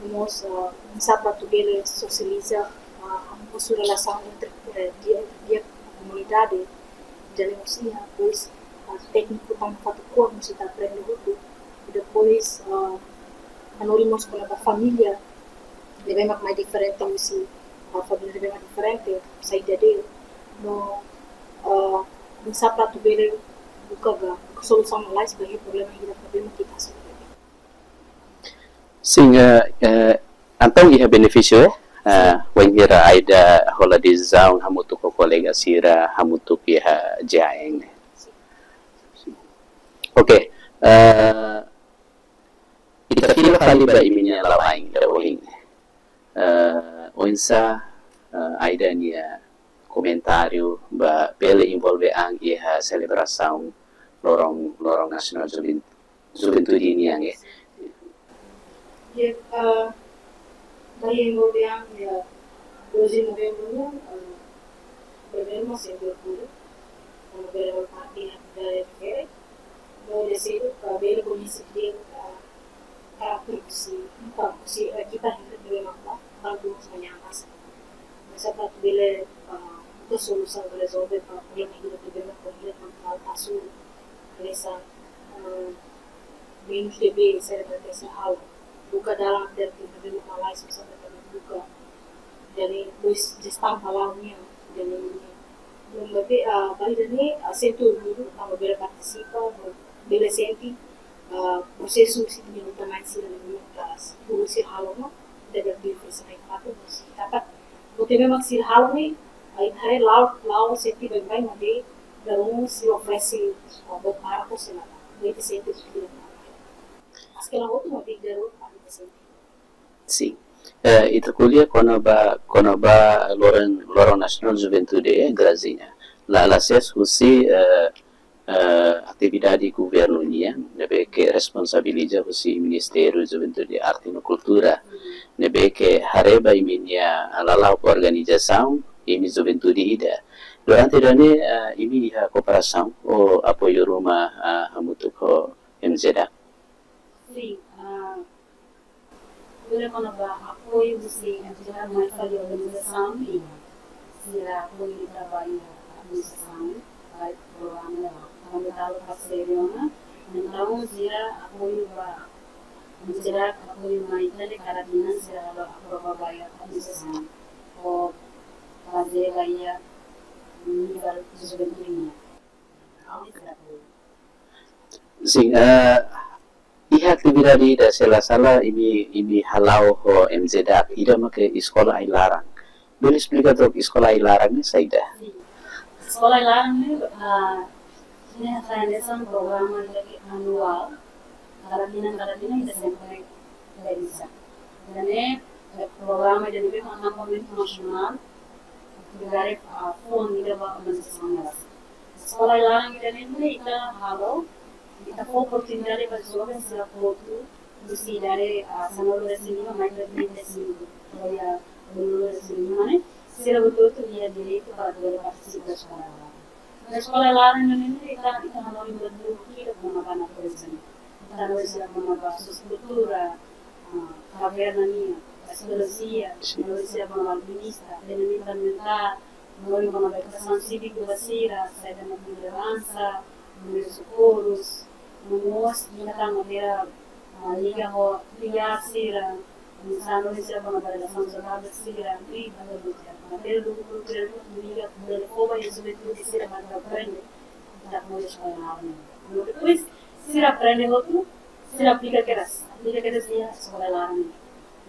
no mós, eh, oinsá para atu bele sosializa, eh, hamosu relasaun entre, eh, dia, dia komunidade, ida-ne'e mós iha, depois, ah, tékniku tan fatuk kuat mós ita aprende hotu. I depois, ah, hanorin mós kona-ba família ne'ebé mak mai diferente husi, ah, família ne'ebé mak diferente, saida de'it. No, ah, oinsá para atu bele buka ga, buka solusaun lalais ba iha problema, iha problema ita hasoru. Sin, eh, eh, entaun iha benefísiu, eh, wainhira Aida hola divizaun hamutuk ho kolega sira hamutuk iha J A N. Ok, eh, ita fila fali ba imi-nia la'o ain ida ohin. Eh, oinsá, eh, Aida nia komentáriu ba bele envolve an iha selebrasaun loron, loron nasionál juvin-, juventude nian, eh. Ya, eh, ba envolve an iha doze novembru nian, eh, primeiru mós iha orgullu, kuandu bele hola parte iha atividade diferente, no dezeju para bele koñese di'ak, eh, karakter husi, husi, eh, ita ne'ebé mak ba, ba dua semuanya masa. Masa para atu bele, ah, buka solusaun, rezolve ba problema ida ne'ebé mak ba ida mak ba hasoru. Hanesan, ah, menus T B, sira-ne'e sira halo. Buka dalan alternativa ne'ebé mak lalais, masa para buka. Jadi, depois, jestaun hala'o nian, jadi, no, maibé, ah, ba ida-ne'e, ah, sente orgullu, tanba bele partisipa, bele sente, ah, prosesu husi ita-nia luta-na'in sira ne'ebé mak, ah, uluk sira halo ona, ita bele diferensia na'in-fatin, mas, dapat, buat ne'ebé mak sira halo ne'e, ah, ita haree la'o, la'o sente baibain, maibé, Pero un si ofrece o do parto se la, no te siente que quiere. Acho que la otro no te quiere, no te siente. Sin. Eh, ita ko'alia kona-ba, kona-ba loron, loron nasionál juventude, eh, Grazinha. La, la ses husi, eh, eh, atividade governu nian, ne'ebé ke responsabiliza husi Ministériu Juventude, Arte no Kultura, ne'ebé ke haree ba imi-nia hala'o organizasaun, imi juventude ida. Durante ida-ne'e, eh, imi iha kooperasaun ou apoiu ruma, eh, hamutuk ho M J D A C? Sin, ah, ko'alia kona-ba apoiu husi M J D A C, mai fali organizasaun nian. Sira apoiu ita ba iha administrasaun, ba programa ne'e, kona-ba parseiru ona. Entaun sira apoiu ba, M J D A C apoiu mai ita ne'e kada tinan sira halo aprova ba iha administrasaun. Ou bazeia ba iha nivel juventude nian. Sin, eh, iha atividade ida se la sala imi, imi hala'o ho M J D A C, ida mak eskola ai-laran. Bele esplika took eskola ai-laran ne'e saida? Eskola ai-laran ne'e, ah, ne'e hanesan programa ida ke anuál, kada tinan, kada tinan ita sempre realiza. Ida-ne'e, eh, programa ida ne'ebé mak akompañamentu nasionál, atividade, ah, foun ida ba organizasaun ne'e. Eskola ai-laran ida-ne'e ita halo, ita fó oportunidade ba joven sira hotu, husi idade, ah, sanulu-resin-lima mai ba vinte e cinco, ou iha sanulu-resin-lima ne'e, sira hotu-hotu iha direitu para bele partisipa eskola ai-laran. Iha eskola ai-laran ne'e ita, ita hanorin buat ida kona-ba natureza. Ita hanorin sira kona-ba sosikultura, ah, kaverna nian, espeleolojia, hanorin sira kona-ba alpinista, treinamentu alimentár, hanorin kona-ba edukasaun síviku ba sira, saida mak lideransa, primeiros socorros, no mós ita hanorin, ah, liga ho P R sira, hanorin sira kona-ba relasaun saudavel sira, i ba matéria do, do, do, liga, bele fó ba juventude sira ba aprende, ita hanorin eskola ai-laran. No depois, sira aprende hotu, sira aplika kedas, aplika kedas iha eskola ai-laran.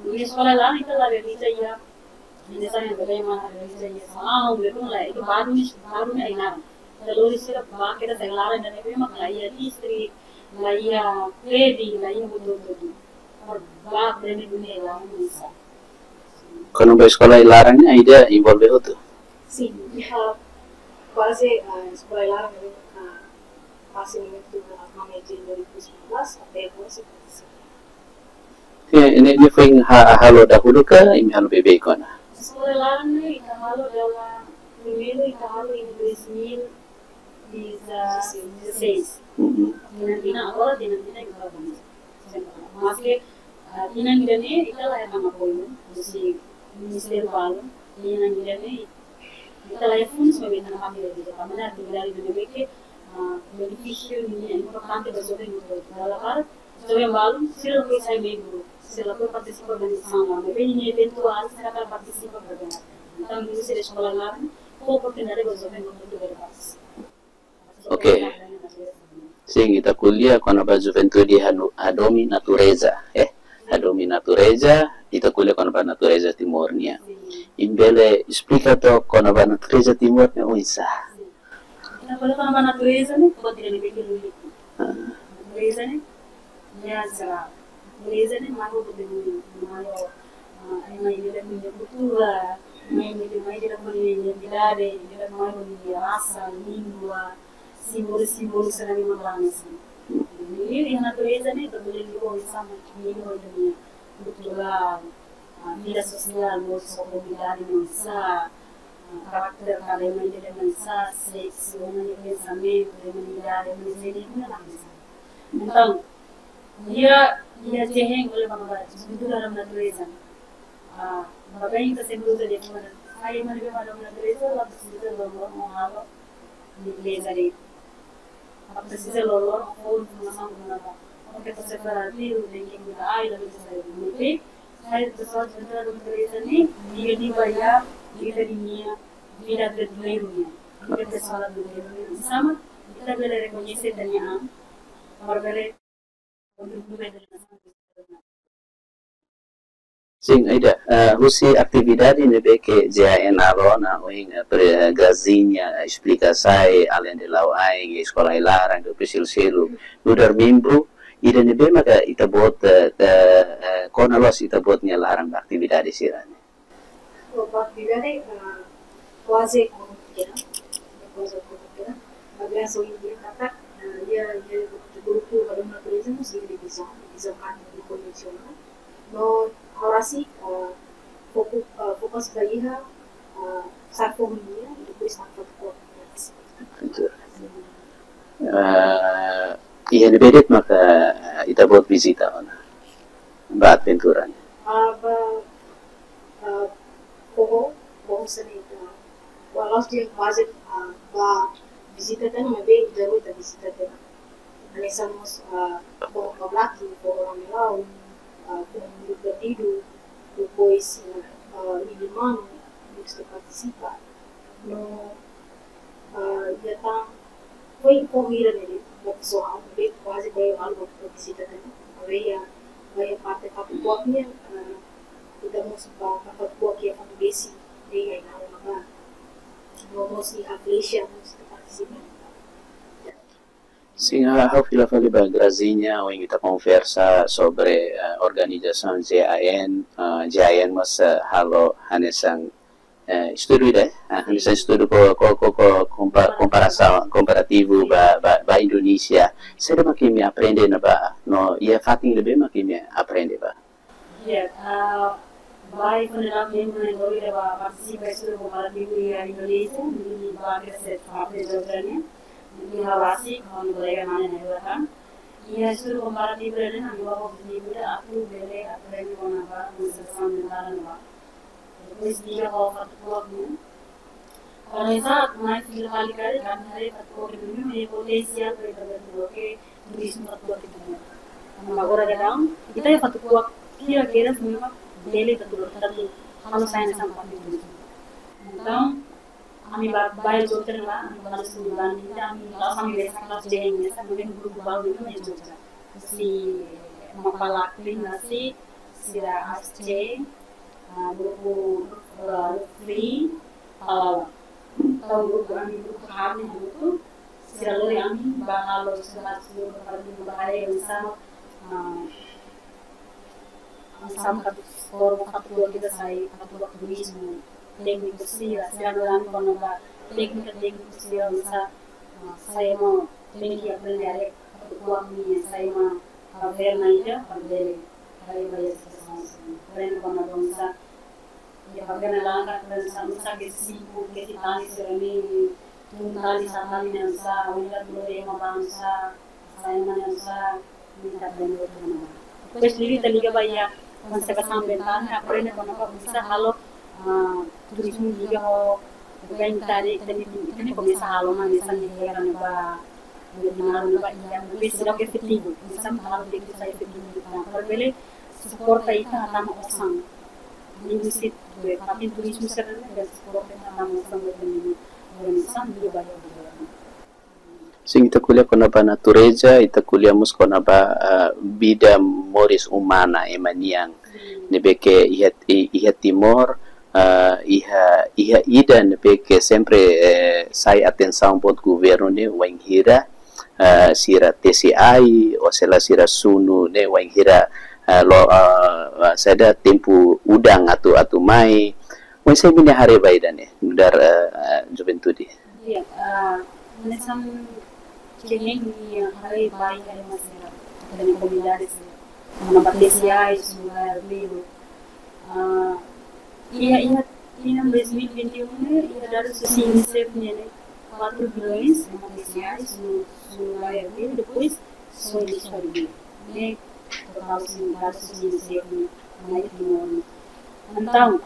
Iha eskola ai-laran ita la realiza iha, ida-ne'e mak realiza iha salaun, bele la, ita baru ne'e, baru ne'e ai-laran. Ita lori sira ba kedas ai-laran ida ne'ebé mak la iha district, la iha P D, la iha hotu-hotu. Para ba aprende dunia ai-laran oinsá. Kona-ba eskola ai-laran ne'e ida envolve hotu? Sin, iha kuaze, ah, eskola ai-laran ne'e, ah, fase momentu na mama e jende de Christmas, até agora se partisipa. Ne'e, ne'e, ne'e foin ha-, halo dahuluk ka, imi halo beibeik ona? Eskola ai-laran ne'e, ita halo dala, primeiru ita halo iha dois mil e dezasseis. Uhum. Tinan, tinan agora, tinan, tinan ita halo. Maske, ah, tinan ida-ne'e, ita la hetan apoiu husi ministériu balu, tinan ida-ne'e, ita la iha fundus, maibé ita halo ida-ne'e, tanba atividade ida-ne'e ke, ah, benefísiu ne'e importante ba joven hotu. Dala barak, joven balu, sira la sai membru, sira la partisipa organizasaun, maibé ne'e eventuál, sira la partisipa programa. Entaun, husi eskola ai-laran, fó oportunidade ba joven hotu bele partisipa. Oke. Sin, ita ko'alia kona-ba juventude hanu-, hadomi natureza, eh. Hadomi natureza, ita ko'alia kona-ba natureza Timor nian. Imi bele esplika took kona-ba natureza Timor nian oinsá? Ita ko'alia kona-ba natureza ne'e, buat ida ne'ebé ke lulik. Ah. Natureza ne'e, ya, será. Natureza ne'e, mai ho buat ida ne'e, mai ho, ah, ema ida-idak nia kultura, ema ida-idak, ema ida-idak nia identidade, ida-idak mai ho nia rasa, língua, símbolu, símbolu sira ne'ebé mak la hanesan. Ne'e, iha natureza ne'e, ita bele liga oinsá mak nia liga ho ita-nia kulturál, ah, vida sosiál, mós ho komunidade oinsá, ah, karakter kada ema ida-idak oinsá, sexu, ema nia pensamentu, ema nia idade, ema nia jenéru, ne'e la hanesan. Entaun, iha, iha jehen bele bang ba, juventude hadomi natureza. Ah, baibain ita sempre uza definisaun, sai ema ne'ebé hadomi natureza, la presiza loroloron halo limpeza de'it. La presiza loroloron fó informasaun kona-ba, oke, ita separa lixu, tenke kuida ai, la presiza loroloron. Maibé, sai pesoál juventude hadomi natureza ne'e, liga, liga ba iha, liga ita-nia vida aventureiru nian. Vida pesoál aventureiru nian. Oinsá mak ita bele rekoñese ita-nia an, para bele Sin, Aida, Eh, husi atividade ne'ebé ke J A N halo ona, ohin, eh, pre-, eh, Grazinha esplika sai, além de la'o ain, eskola iha laran, depois selu-selu nu'udar membru, ida ne'ebé maka ita-boot, eh, eh, eh, kona loos ita-boot nia laran ba atividade sira-ne'e. Ba atividade, eh, kuaze kono kira, kuaze kono kira. Maibé ohin dia katak, eh, iha, iha grupu balun natureza mós iha divizaun, divizaun anu konvensionál. No ha'u rasik, eh, foku-, eh, fokus ba iha, eh, sa'e foho nian, depois sa'e foho. Betul. Eh, iha ne'ebé de'it maka ita-boot vizita ona ba aventura ne'e? Ah, ba, ah, foho, foho sira-ne'e ita. Walau dia kuaze, ah, ba vizita tiha ona, maibé ita rua ita vizita tiha ona. Hanesan mós, ah, foho Kablaki, foho Ramelau, ah, foho Mundu Perdido, depois, ah, ah, Lili Manu, mós ita partisipa. No, ah, iha tan, foin foho ida ne'e, ba pesoál, maibé kuaze ba halo ba vizita tiha ona. Maibé iha, ba iha parte Fatukuak nian, ah, ita mós ba, ba Fatukuak iha Fatubesi, iha, iha, iha, no mós iha Flecha, mós ita partisipa. Sin, ha'u, ha'u fila fali ba Grazinha, ohin ita konversa sobre, eh, organizasaun J A N, eh, J A N mós, eh, halo hanesan, eh, estudu ida, eh, hanesan estudu ko, ko, ko, ko kompa-, komparasaun, komparativu ba, ba, ba Indonézia. Saida mak imi aprende ona ba, no iha fatin ne'ebé mak imi aprende ba? Ya, ah, ba iha FUNELAB membru na'in-tolu ida ba partisipa estudu komparativu iha Indonézia, ne'e ba Gresik, parte Jordania, ne'e ha'u rasik, ho ha'u-nia kolega mane na'in-rua tan. Iha estudu komparativu ne'e, ami-nia objetivu ida atu bele aprende kona-ba konservasaun ambientál ne'ebá. Depois, liga ho Fatukuak nian. Kalau esa, mai fila fali karik, ami haree Fatukuak nian, iha potensiál para ita bele loke turizmu Fatukuak nian. Tanba agora daudaun, ita iha Fatukuak kira-kira semua bele ita tuur, ita tuur, halo sai hanesan parte turizmu. Entaun, ami ba, ba iha Jogja ne'ebá, ami ba iha Sumbawa, ita ami, la'ós ami besa, la'ós J A N besa, ami grupu balu ne'e iha Jogja. Si Mapalak Pin nasi, sira Aceh, ah, grupu, ah, Free, Palawan. Entaun grupu ami, grupu ami hotu, sira lori ami ba halo, sira halo, sira halo, ba halo, oinsá, ah, oinsá mak atu forma Fatukuak ida sai Fatukuak turizmu tékniku sira, sira lori ami kona-ba téknika tékniku sira, oinsá, ah, sai ema tenke aprende haree Fatukuak nian, sai ema kaverna ida, para bele haree ba iha situasaun sira. Aprende kona-ba oinsá, iha kaverna laran, kaverna sira, oinsá kesi sipu, kesi tali sira-ne'e, tun tali, sa'e tali ne'e oinsá, oinsá tun tali ema ba oinsá, sa'e ema ne'e oinsá, ne'e ita aprende hotu ona. Depois liga, ita liga ba iha konservasaun ambientál, ne'e aprende kona-ba oinsá halo, ah, turizmu liga ho, liga ita-nia, ita-nia, ita-nia komesa halo, hanesan iha ne'ebá, iha ne'ebá, iha, depois sira ke efetivu, oinsá halo tékniku sai efetivu, para bele suporta ita hatama osan. Liuhusi, eh, fatin turizmu sira-ne'e, bele suporta ita hatama osan ba ita-nia organizasaun, liga ba iha governu. Sin, ita ko'alia kona-ba natureza, ita ko'alia mós kona-ba, ah, vida moris umana ema nian. Ne'ebé ke iha, i-, iha Timor, ah, iha, iha ida ne'ebé ke sempre, eh, sai atensaun boot governu ne'e wainhira, ah, sira tesi ai, ou sei la sira sunu ne'e wainhira, ah, lo, ah, ah, saida, tempu udan atu, atu mai. Oinsá imi-nia haree ba ida-ne'e, nu'udar, ah, ah, juventude? Ya, ah, hanesan J A N nia haree ba iha ema sira, ita-nia komunidade sira. Kona-ba tesi ai, sunu ba arbiru. Ah, iha, iha, iha dois mil e vinte e um ne'e, iha dadus husi UNICEF nian ne'e, quatro bilhões, ema tesi ai, sunu, sunu ba arbiru, depois, só lixu arbiru. Ne'e, totál husi dadus husi UNICEF nian, mai Timor nian. Entaun,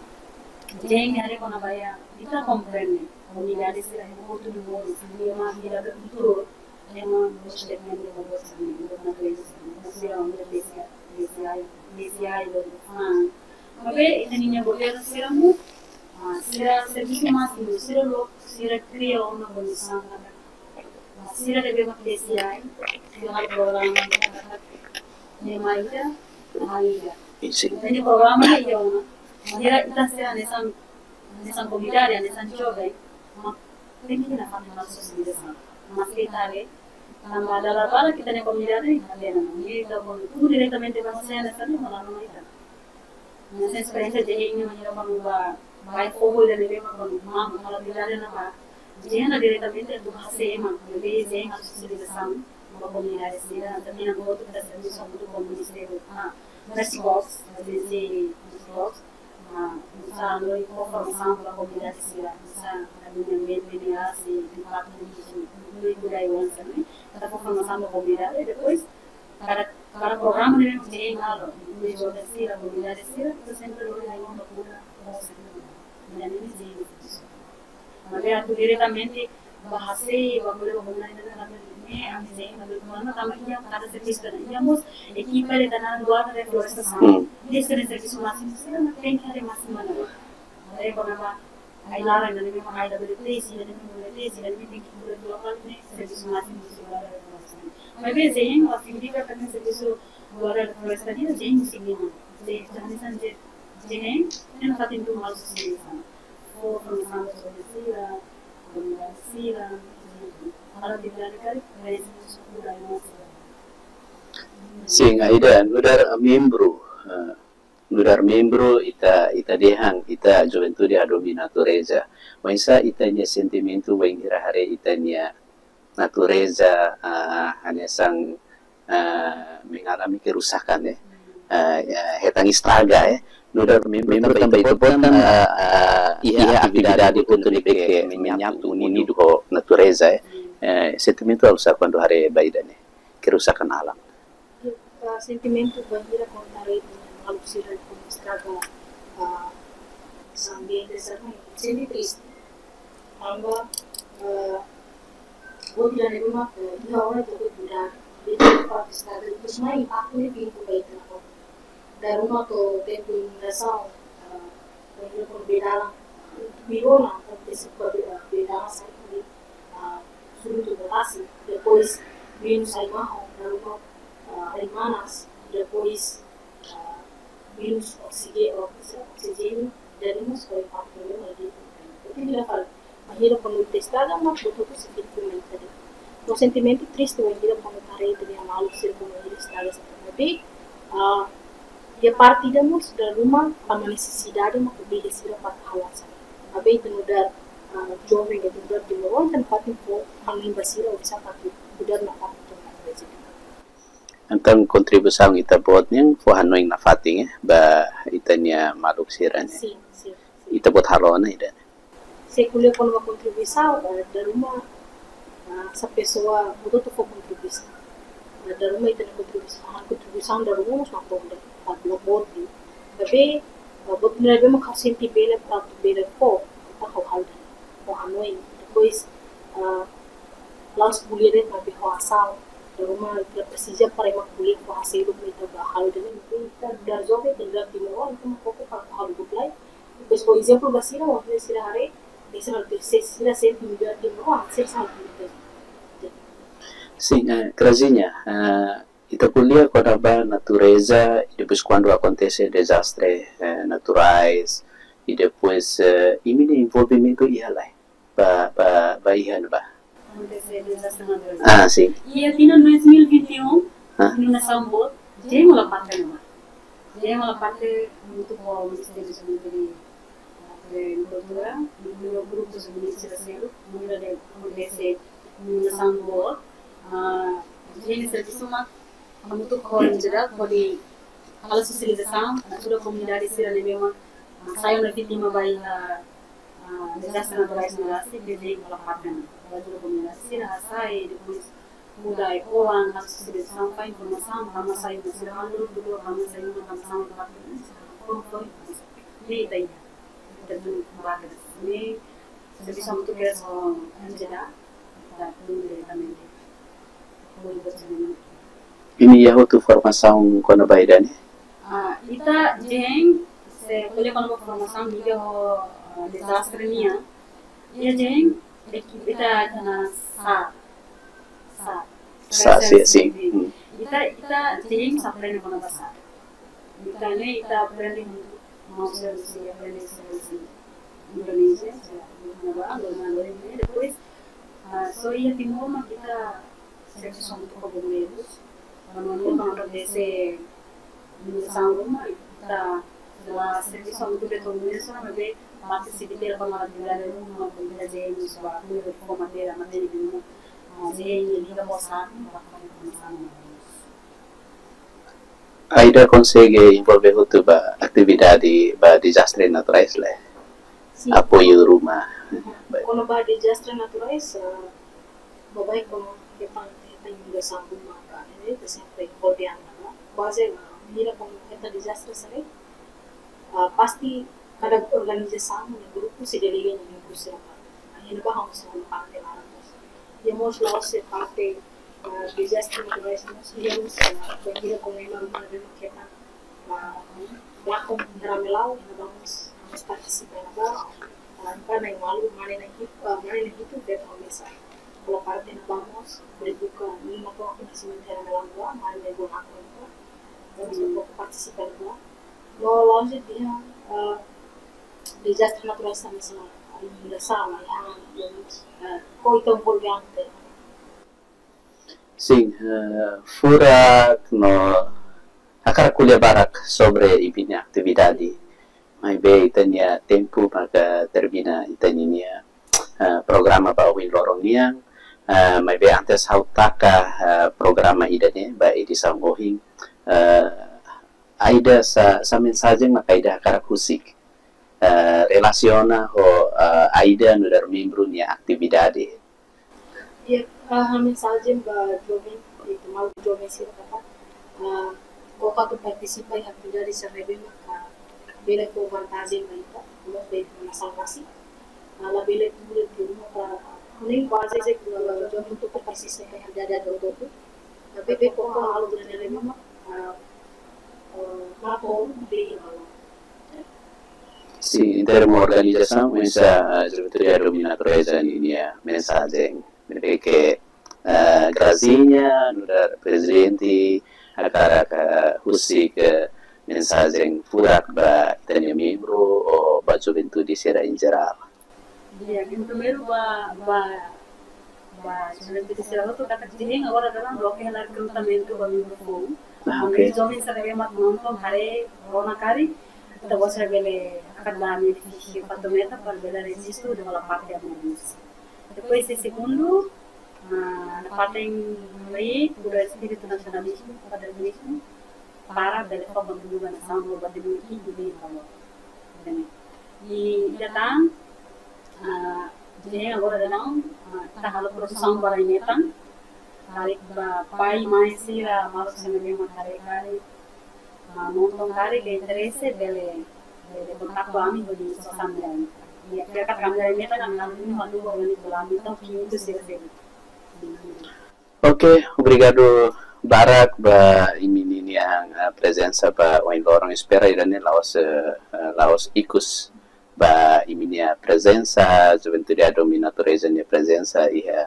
J A N haree kona-ba iha, ita komprende, komunidade sira ema hotu no moris, ema agrikultór, ema mós depende ba osan, ba natureza, sira uza tesi ai, tesi ai, tesi ai, lori fa'an. Maibé, ita-nia governu sira mós, ah, sira servisu másimu, sira lori, sira kria ona kondisaun, ah, sira ne'ebé mak tesi ai, sira halo programa, ne'e mai ita, mai ita. Sin. Entaun programa ne'e iha ona, Bainhira ita sira hanesan, hanesan komunidade, hanesan joven, mak tenke nafatin halo sosializasaun. Maske ita haree, tanba dala barak ita-nia komunidade hatene ona. Ita kuandu tun diretamente ba sosializasaun, malu ona ita. Hanesan esperiénsia Jehen ne'e, bainhira kuandu bá, bá iha foho ida-ne'ebé mak kuandu malu, halo atividade ne'ebá, Jehen diretamente atu bá hase'e ema, bele Jehen halo sosializasaun ba komunidade sira, tanba ne'e ha'u atu servisu hamutuk ho Ministériu, ah, Mercy Box, ajénsia Mercy Box, ah, hanesan halo formasaun ba komunidade sira, hanesan atu media, media, se impaktu nisso, no cuidar de criança, né? Atu fó formasaun ba komunidade, depois, kada, kada programa ne'ebé mak Jehen halo, inkluzion sira, komunidade sira, ita sempre lori laiha ona buat, buat sira. Ida-ne'e Jehen servisu. Maibé atu diretamente bá hase'e, bá ko'alia ho komunidade ne'e, ami Jehen, ami Jehen, tanba iha kada servisu ne'e, iha mós ekipa de tanah luar de florestasaun. Hmm. Ida-ne'e servisu másimu sira, mak tenke haree másimu mana. Haree kona-ba ai-laran ida-ne'ebé mak ai-laran bele tesi, ida-ne'ebé bele tesi, ida-ne'ebé tenke bele lokál ne'e servisu másimu sira. Maibé Jehen la signifika katak servisu guarda floresta nian Jehen signifika. Jehen, Jehen, Jehen, Jehen, Jehen, Jehen, Jehen, Jehen, Jehen, Jehen, Sin, ida nu'udar membru, eh, nu'udar membru ita, ita dehan, ita juventude hadomi natureza. Oinsá ita-nia sentimentu bainhira haree ita-nia natureza, ah, hanesan, ah, mengalami kerusakan, eh. Ah, ya, hetan estraga, eh. Nu'udar membru tanba ita-boot kan, ah, ah, iha atividade hotu ne'ebé ke menyatu, unidu ho natureza, eh. Eh, sentimentu oinsá kuandu haree ba ida-ne'e, kerusakan alam? Ah, sentimentu bainhira kuandu haree maluk sira-nia estraga, ah, ambiente sira-ne'e, sente triste. Tanba, ah, buat ida-ne'ebé mak, eh, iha ona ita-boot buat ida, ita-boot estraga, depois mai impaktu ne'e vínkulo ba ita-nia korpu. Dala ruma to'o tempu inundasaun, eh, kuandu, kuandu bee dalan, eh, pior ona, akontese kuandu, eh, bee dalan sai husi, eh, suru to'o ba tasi, depois menus ai-mahon, dala ruma, eh, ai-manas, depois, eh, menus oksige-, oksi-, oksijéniu, dala ruma sai impaktu ne'e mai de'it. Entaun, ita fala, bainhira kuandu ita estraga, mak buat hotu sei fiar mai ita de'it. No sentimentu triste bainhira kuandu haree ita-nia maluk sira kuandu estraga sira. Maibé, ah, iha parte ida mós dala ruma tama nesesidade mak obriga sira para halo hanesan ne'e. Maibé ita nu'udar, ah, joven, ita nu'udar timoroan, ita nafatin fó hanoin ba sira oinsá atu kuida nafatin ita-nia natureza. Entaun kontribuisaun ita-boot nian fó hanoin nafatin, eh, ba ita-nia maluk sira-ne'e. Sin, sin, sin. Ita-boot halo ona ida-ne'e. Se ko'alia kona-ba kontribuisaun, eh, dala ruma, eh, hanesan pesoa, buat hotu fó kontribuisaun. Eh, dala ruma ita-nia kontribuisaun, ah, kontribuisaun dala ruma mós mak fó, dala ruma boot de'it. Maibé, eh, buat ne'ebé mak ha'u sente bele, para atu bele fó, ita halo hal de'it. Fó hanoin, depois, eh, la'ós ko'alia de'it maibé fó asaun. Dala ruma ita presiza para ema ko'alia, fó hasil, mak ita bá halo de'it, ita nu'udar joven, ita nu'udar timoroan, ita mak koko para halo buat lain. Depois, por ezemplu, ba sira, wainhira sira haree, sira, sira sente nu'udar timoroan, sira sabe. Sin, eh, Crazinha, eh, ita ko'alia kona-ba natureza, i depois kuandu akontese dezastre, eh, naturais, i depois, eh, imi-nia envolvimentu iha lai, ba, ba, ba iha ne'ebá? Akontese dezastre naturais. Ah, sin. Iha tinan dois mil e vinte e um, ah, inundasaun boot, Jehen la parte ne'ebá. Jehen la parte hamutuk ho Ministériu Juventude, ah, Kultura, no grupu juvenil sira seluk, bainhira akontese inundasaun boot, ah, Jehen servisu mak hamutuk ho N G O, hodi halo sosializasaun, ajuda komunidade sira ne'ebé mak, ah, sai ona vítima ba iha, ah, dezastre naturais ne'e rasik, Jehen la parte ne'ebá. Ajuda komunidade sira hasai, depois kuda ai-oan, halo sosializasaun, fó informasaun, halo sai, sira halo dulu, halo sai, halo sai, halo sai, halo sai, ne'e ita iha. Ita tun ba ke ne'e, servisu hamutuk ho N G O, ita tun diretamente. Imi iha hotu formasaun kona-ba ida-ne'e? Ah, ita Jehen, se ko'alia kona-ba formasaun liga ho, ah, dezastre nian. Iha Jehen, eki-, ita iha ona SAR. SAR. SAR, sin, sin. Hmm. Ita, ita Jehen sei aprende kona-ba SAR. Ita ne'e, ita aprende hamutuk Indonézia, Indonézia, depois, ah, só iha Timor mak ita servisu hamutuk ho bombeiros. Kuandu ema akontese inundasaun ruma, ita la servisu hamutuk ho bombeiros, maibé parte sivil para atividade ruma, komunidade ruma, ba kuida ho matéria, matéria ruma. Mas é liga ba sabi, ba informasaun. Aida konsege envolve hotu ba atividade ba dezastre naturais, lae? Sin. Apoiu ruma. Kona-ba dezastre naturais, eh, baibain kona-ba inundasaun ruma ka, ne'e, ita sempre envolve ona, ne'e? Kuaze, eh, mira kona-ba dezastre sira, eh, pasti kada organizasaun, ne'e, grupu sei delegasaun, ne'e, grupu sira. Ne'e ba ha'u sei parte laran. Iha mós la'ós parte, eh, dezastre naturais mós iha mós, eh, bainhira kona-ba ema ruma ne'ebé mak hetan, eh, lakon rame la'o, iha ne'ebá mós, mós partisipa iha ne'ebá, eh, ba na'in ualu, mane na'in hitu, eh, mane na'in hitu, beta hamesa. Kona-ba parte ne'ebá mós, bele buka, ne'e mak akontesimentu iha rame la'o, mane na'in ualu, mós partisipa iha ne'ebá. No la'ós de'it iha, eh, dezastre naturais hanesan inundasaun, ya, eh, ko ita envolve ona. Sin, eh, furak no hakarak ko'alia barak sobre imi-nia atividade. Maibé ita-nia tempu maka termina ita-nia, eh, programa ba ohin loron nian. Eh, maibé antes ha'u taka, eh, programa ida-ne'e ba edisaun ohin. Eh, Aida sá, sá mensajen mak Aida hakarak husik, eh, relasiona ho, eh, Aida nu'udar membru nia atividade. Iha, ah, mensajen ba joven, eh, malu joven sira katak, ah, koko atu partisipa iha atividade sira ne'ebé maka bele fó vantajen ba ita, no ba ita nasaun rasik. Ah, labele tuur de'it ruma para, nem kuaze, ah, joven hotu-hotu partisipa iha atividade hotu-hotu. Tapi koko malu joven ne'ebé maka, ah, ah, maka bele, ah, Sin, iha termu organizasaun, oinsá, ah, Juventude Adu Ami Natureza ninia mensajen. Ne'ebé ke, ah, Grazinha, nu'udar prezidente, hakarak, ah, husik, ah, mensajen furak ba ita-nia membru, ou ba juventude sira em geral. Ya, primeiru ba, ba, ba juventude sira hotu katak dehan agora daudaun loke hela rekrutamentu ba membru foun. Ah, ok. Ami joven sira ne'ebé mak nonton haree rona karik, ita-boot sira bele hakat ba ami fixi fato meta para bele rejistu hodi hola parte ami. Depois, iha segundu, ah, nafatin lei, kuda espíritu nasionalizmu, patriotismu, para bele fó kontribuisaun ba nasaun, ba ita-nia rai, ba valór. Ida-ne'e. I ida tan, ah, dehan agora daudaun, ah, ita halo produsaun ba rai-metan, karik ba pai, mãe sira, maluk sira ne'ebé mak haree karik, ah, nonton karik, interese, bele, bele kontaktu ami hodi sosa ami rai-metan. Ya, kira-kira ami rai-metan, ami halo duni, halo duni, halo duni, halo duni, halo duni, halo duni. Ok, obrigadu barak ba imi-nia, ah, prezensa ba ohin loron. Espera ida-ne'e la'ós, eh, eh, la'ós ikus ba imi-nia prezensa, Juventude Adu Ami Natureza nia prezensa iha,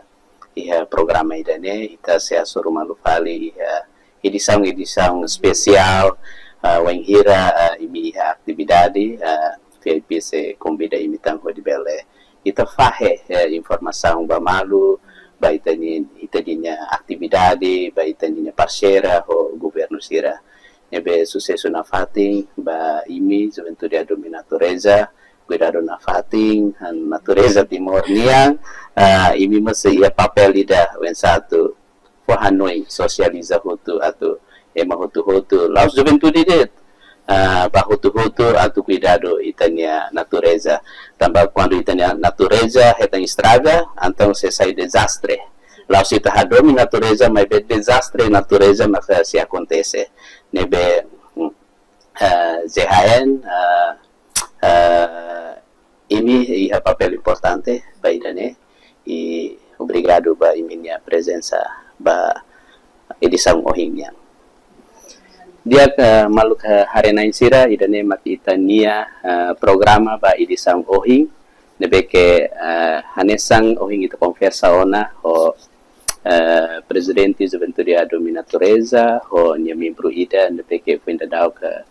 iha programa ida-ne'e. Ita sei hasoru malu fali iha edisaun-edisaun espesiál, ah, wainhira, ah, imi iha atividade, ah, V I P sei konvida imi tan hodi bele ita fahe, eh, informasaun ba malu, ba ita-nia, ita-nia atividade, ba ita-nia parseria ho governu sira. Ne'ebé susesu nafatin ba imi, Juventude Adu Ami Natureza, kuidadu nafatin, han natureza Timor nian, ah, imi mós iha papél ida oinsá atu fó hanoin, sosializa hotu atu ema hotu-hotu, la'ós juventude de'it, ah, ba hotu-hotu atu kuidadu ita-nia natureza. Tanba kuandu ita-nia natureza hetan estraga, entaun sei sai dezastre. La'ós ita hadomi natureza, maibé dezastre natureza maka sei akontese. Ne'ebé, hmm, eh, J H N, eh, eh, imi iha papél importante ba ida-ne'e, i obrigadu ba imi-nia prezensa ba edisaun ohin nian. Di'ak, eh, maluk, eh, haree-na'in sira, ida-ne'e mak ita-nia, eh, programa ba edisaun ohin, ne'ebé ke, eh, hanesan ohin ita konversa ona ho, eh, Prezidente Juventude Adu Ami Natureza, ho nia membru ida, ne'ebé ke foin daudauk, eh,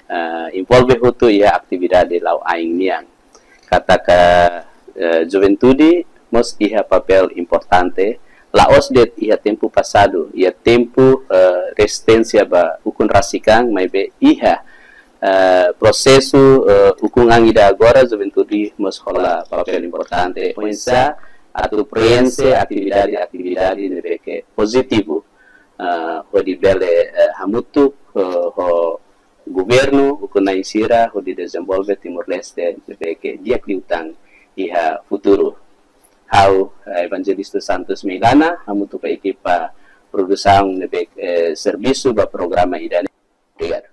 eh, envolve hotu iha atividade la'o ain nian. Katak, eh, juventude mós iha papél importante, la'ós de'it iha tempu pasadu, iha tempu, eh, rezisténsia ba ukun rasik an, maibé iha, eh, prosesu, eh, ukun an ida agora, juventude mós hola papél importante. Oinsá atu preenxe atividade-atividade ne'ebé ke pozitivu, eh, hodi bele, eh, hamutuk, eh, ho governu, ukun-na'in sira, hodi dezenvolve Timor-Leste ne'ebé ke di'ak liután iha futuru. Ha'u, eh, Evangelista Santos Meilana, hamutuk ho ekipa produsaun ne'ebé, eh, servisu ba programa ida-ne'e. Obrigadu.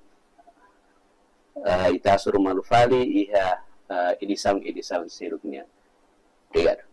Eh, ita hasoru malu fali iha, eh, edisaun-edisaun seluk nian. Obrigadu.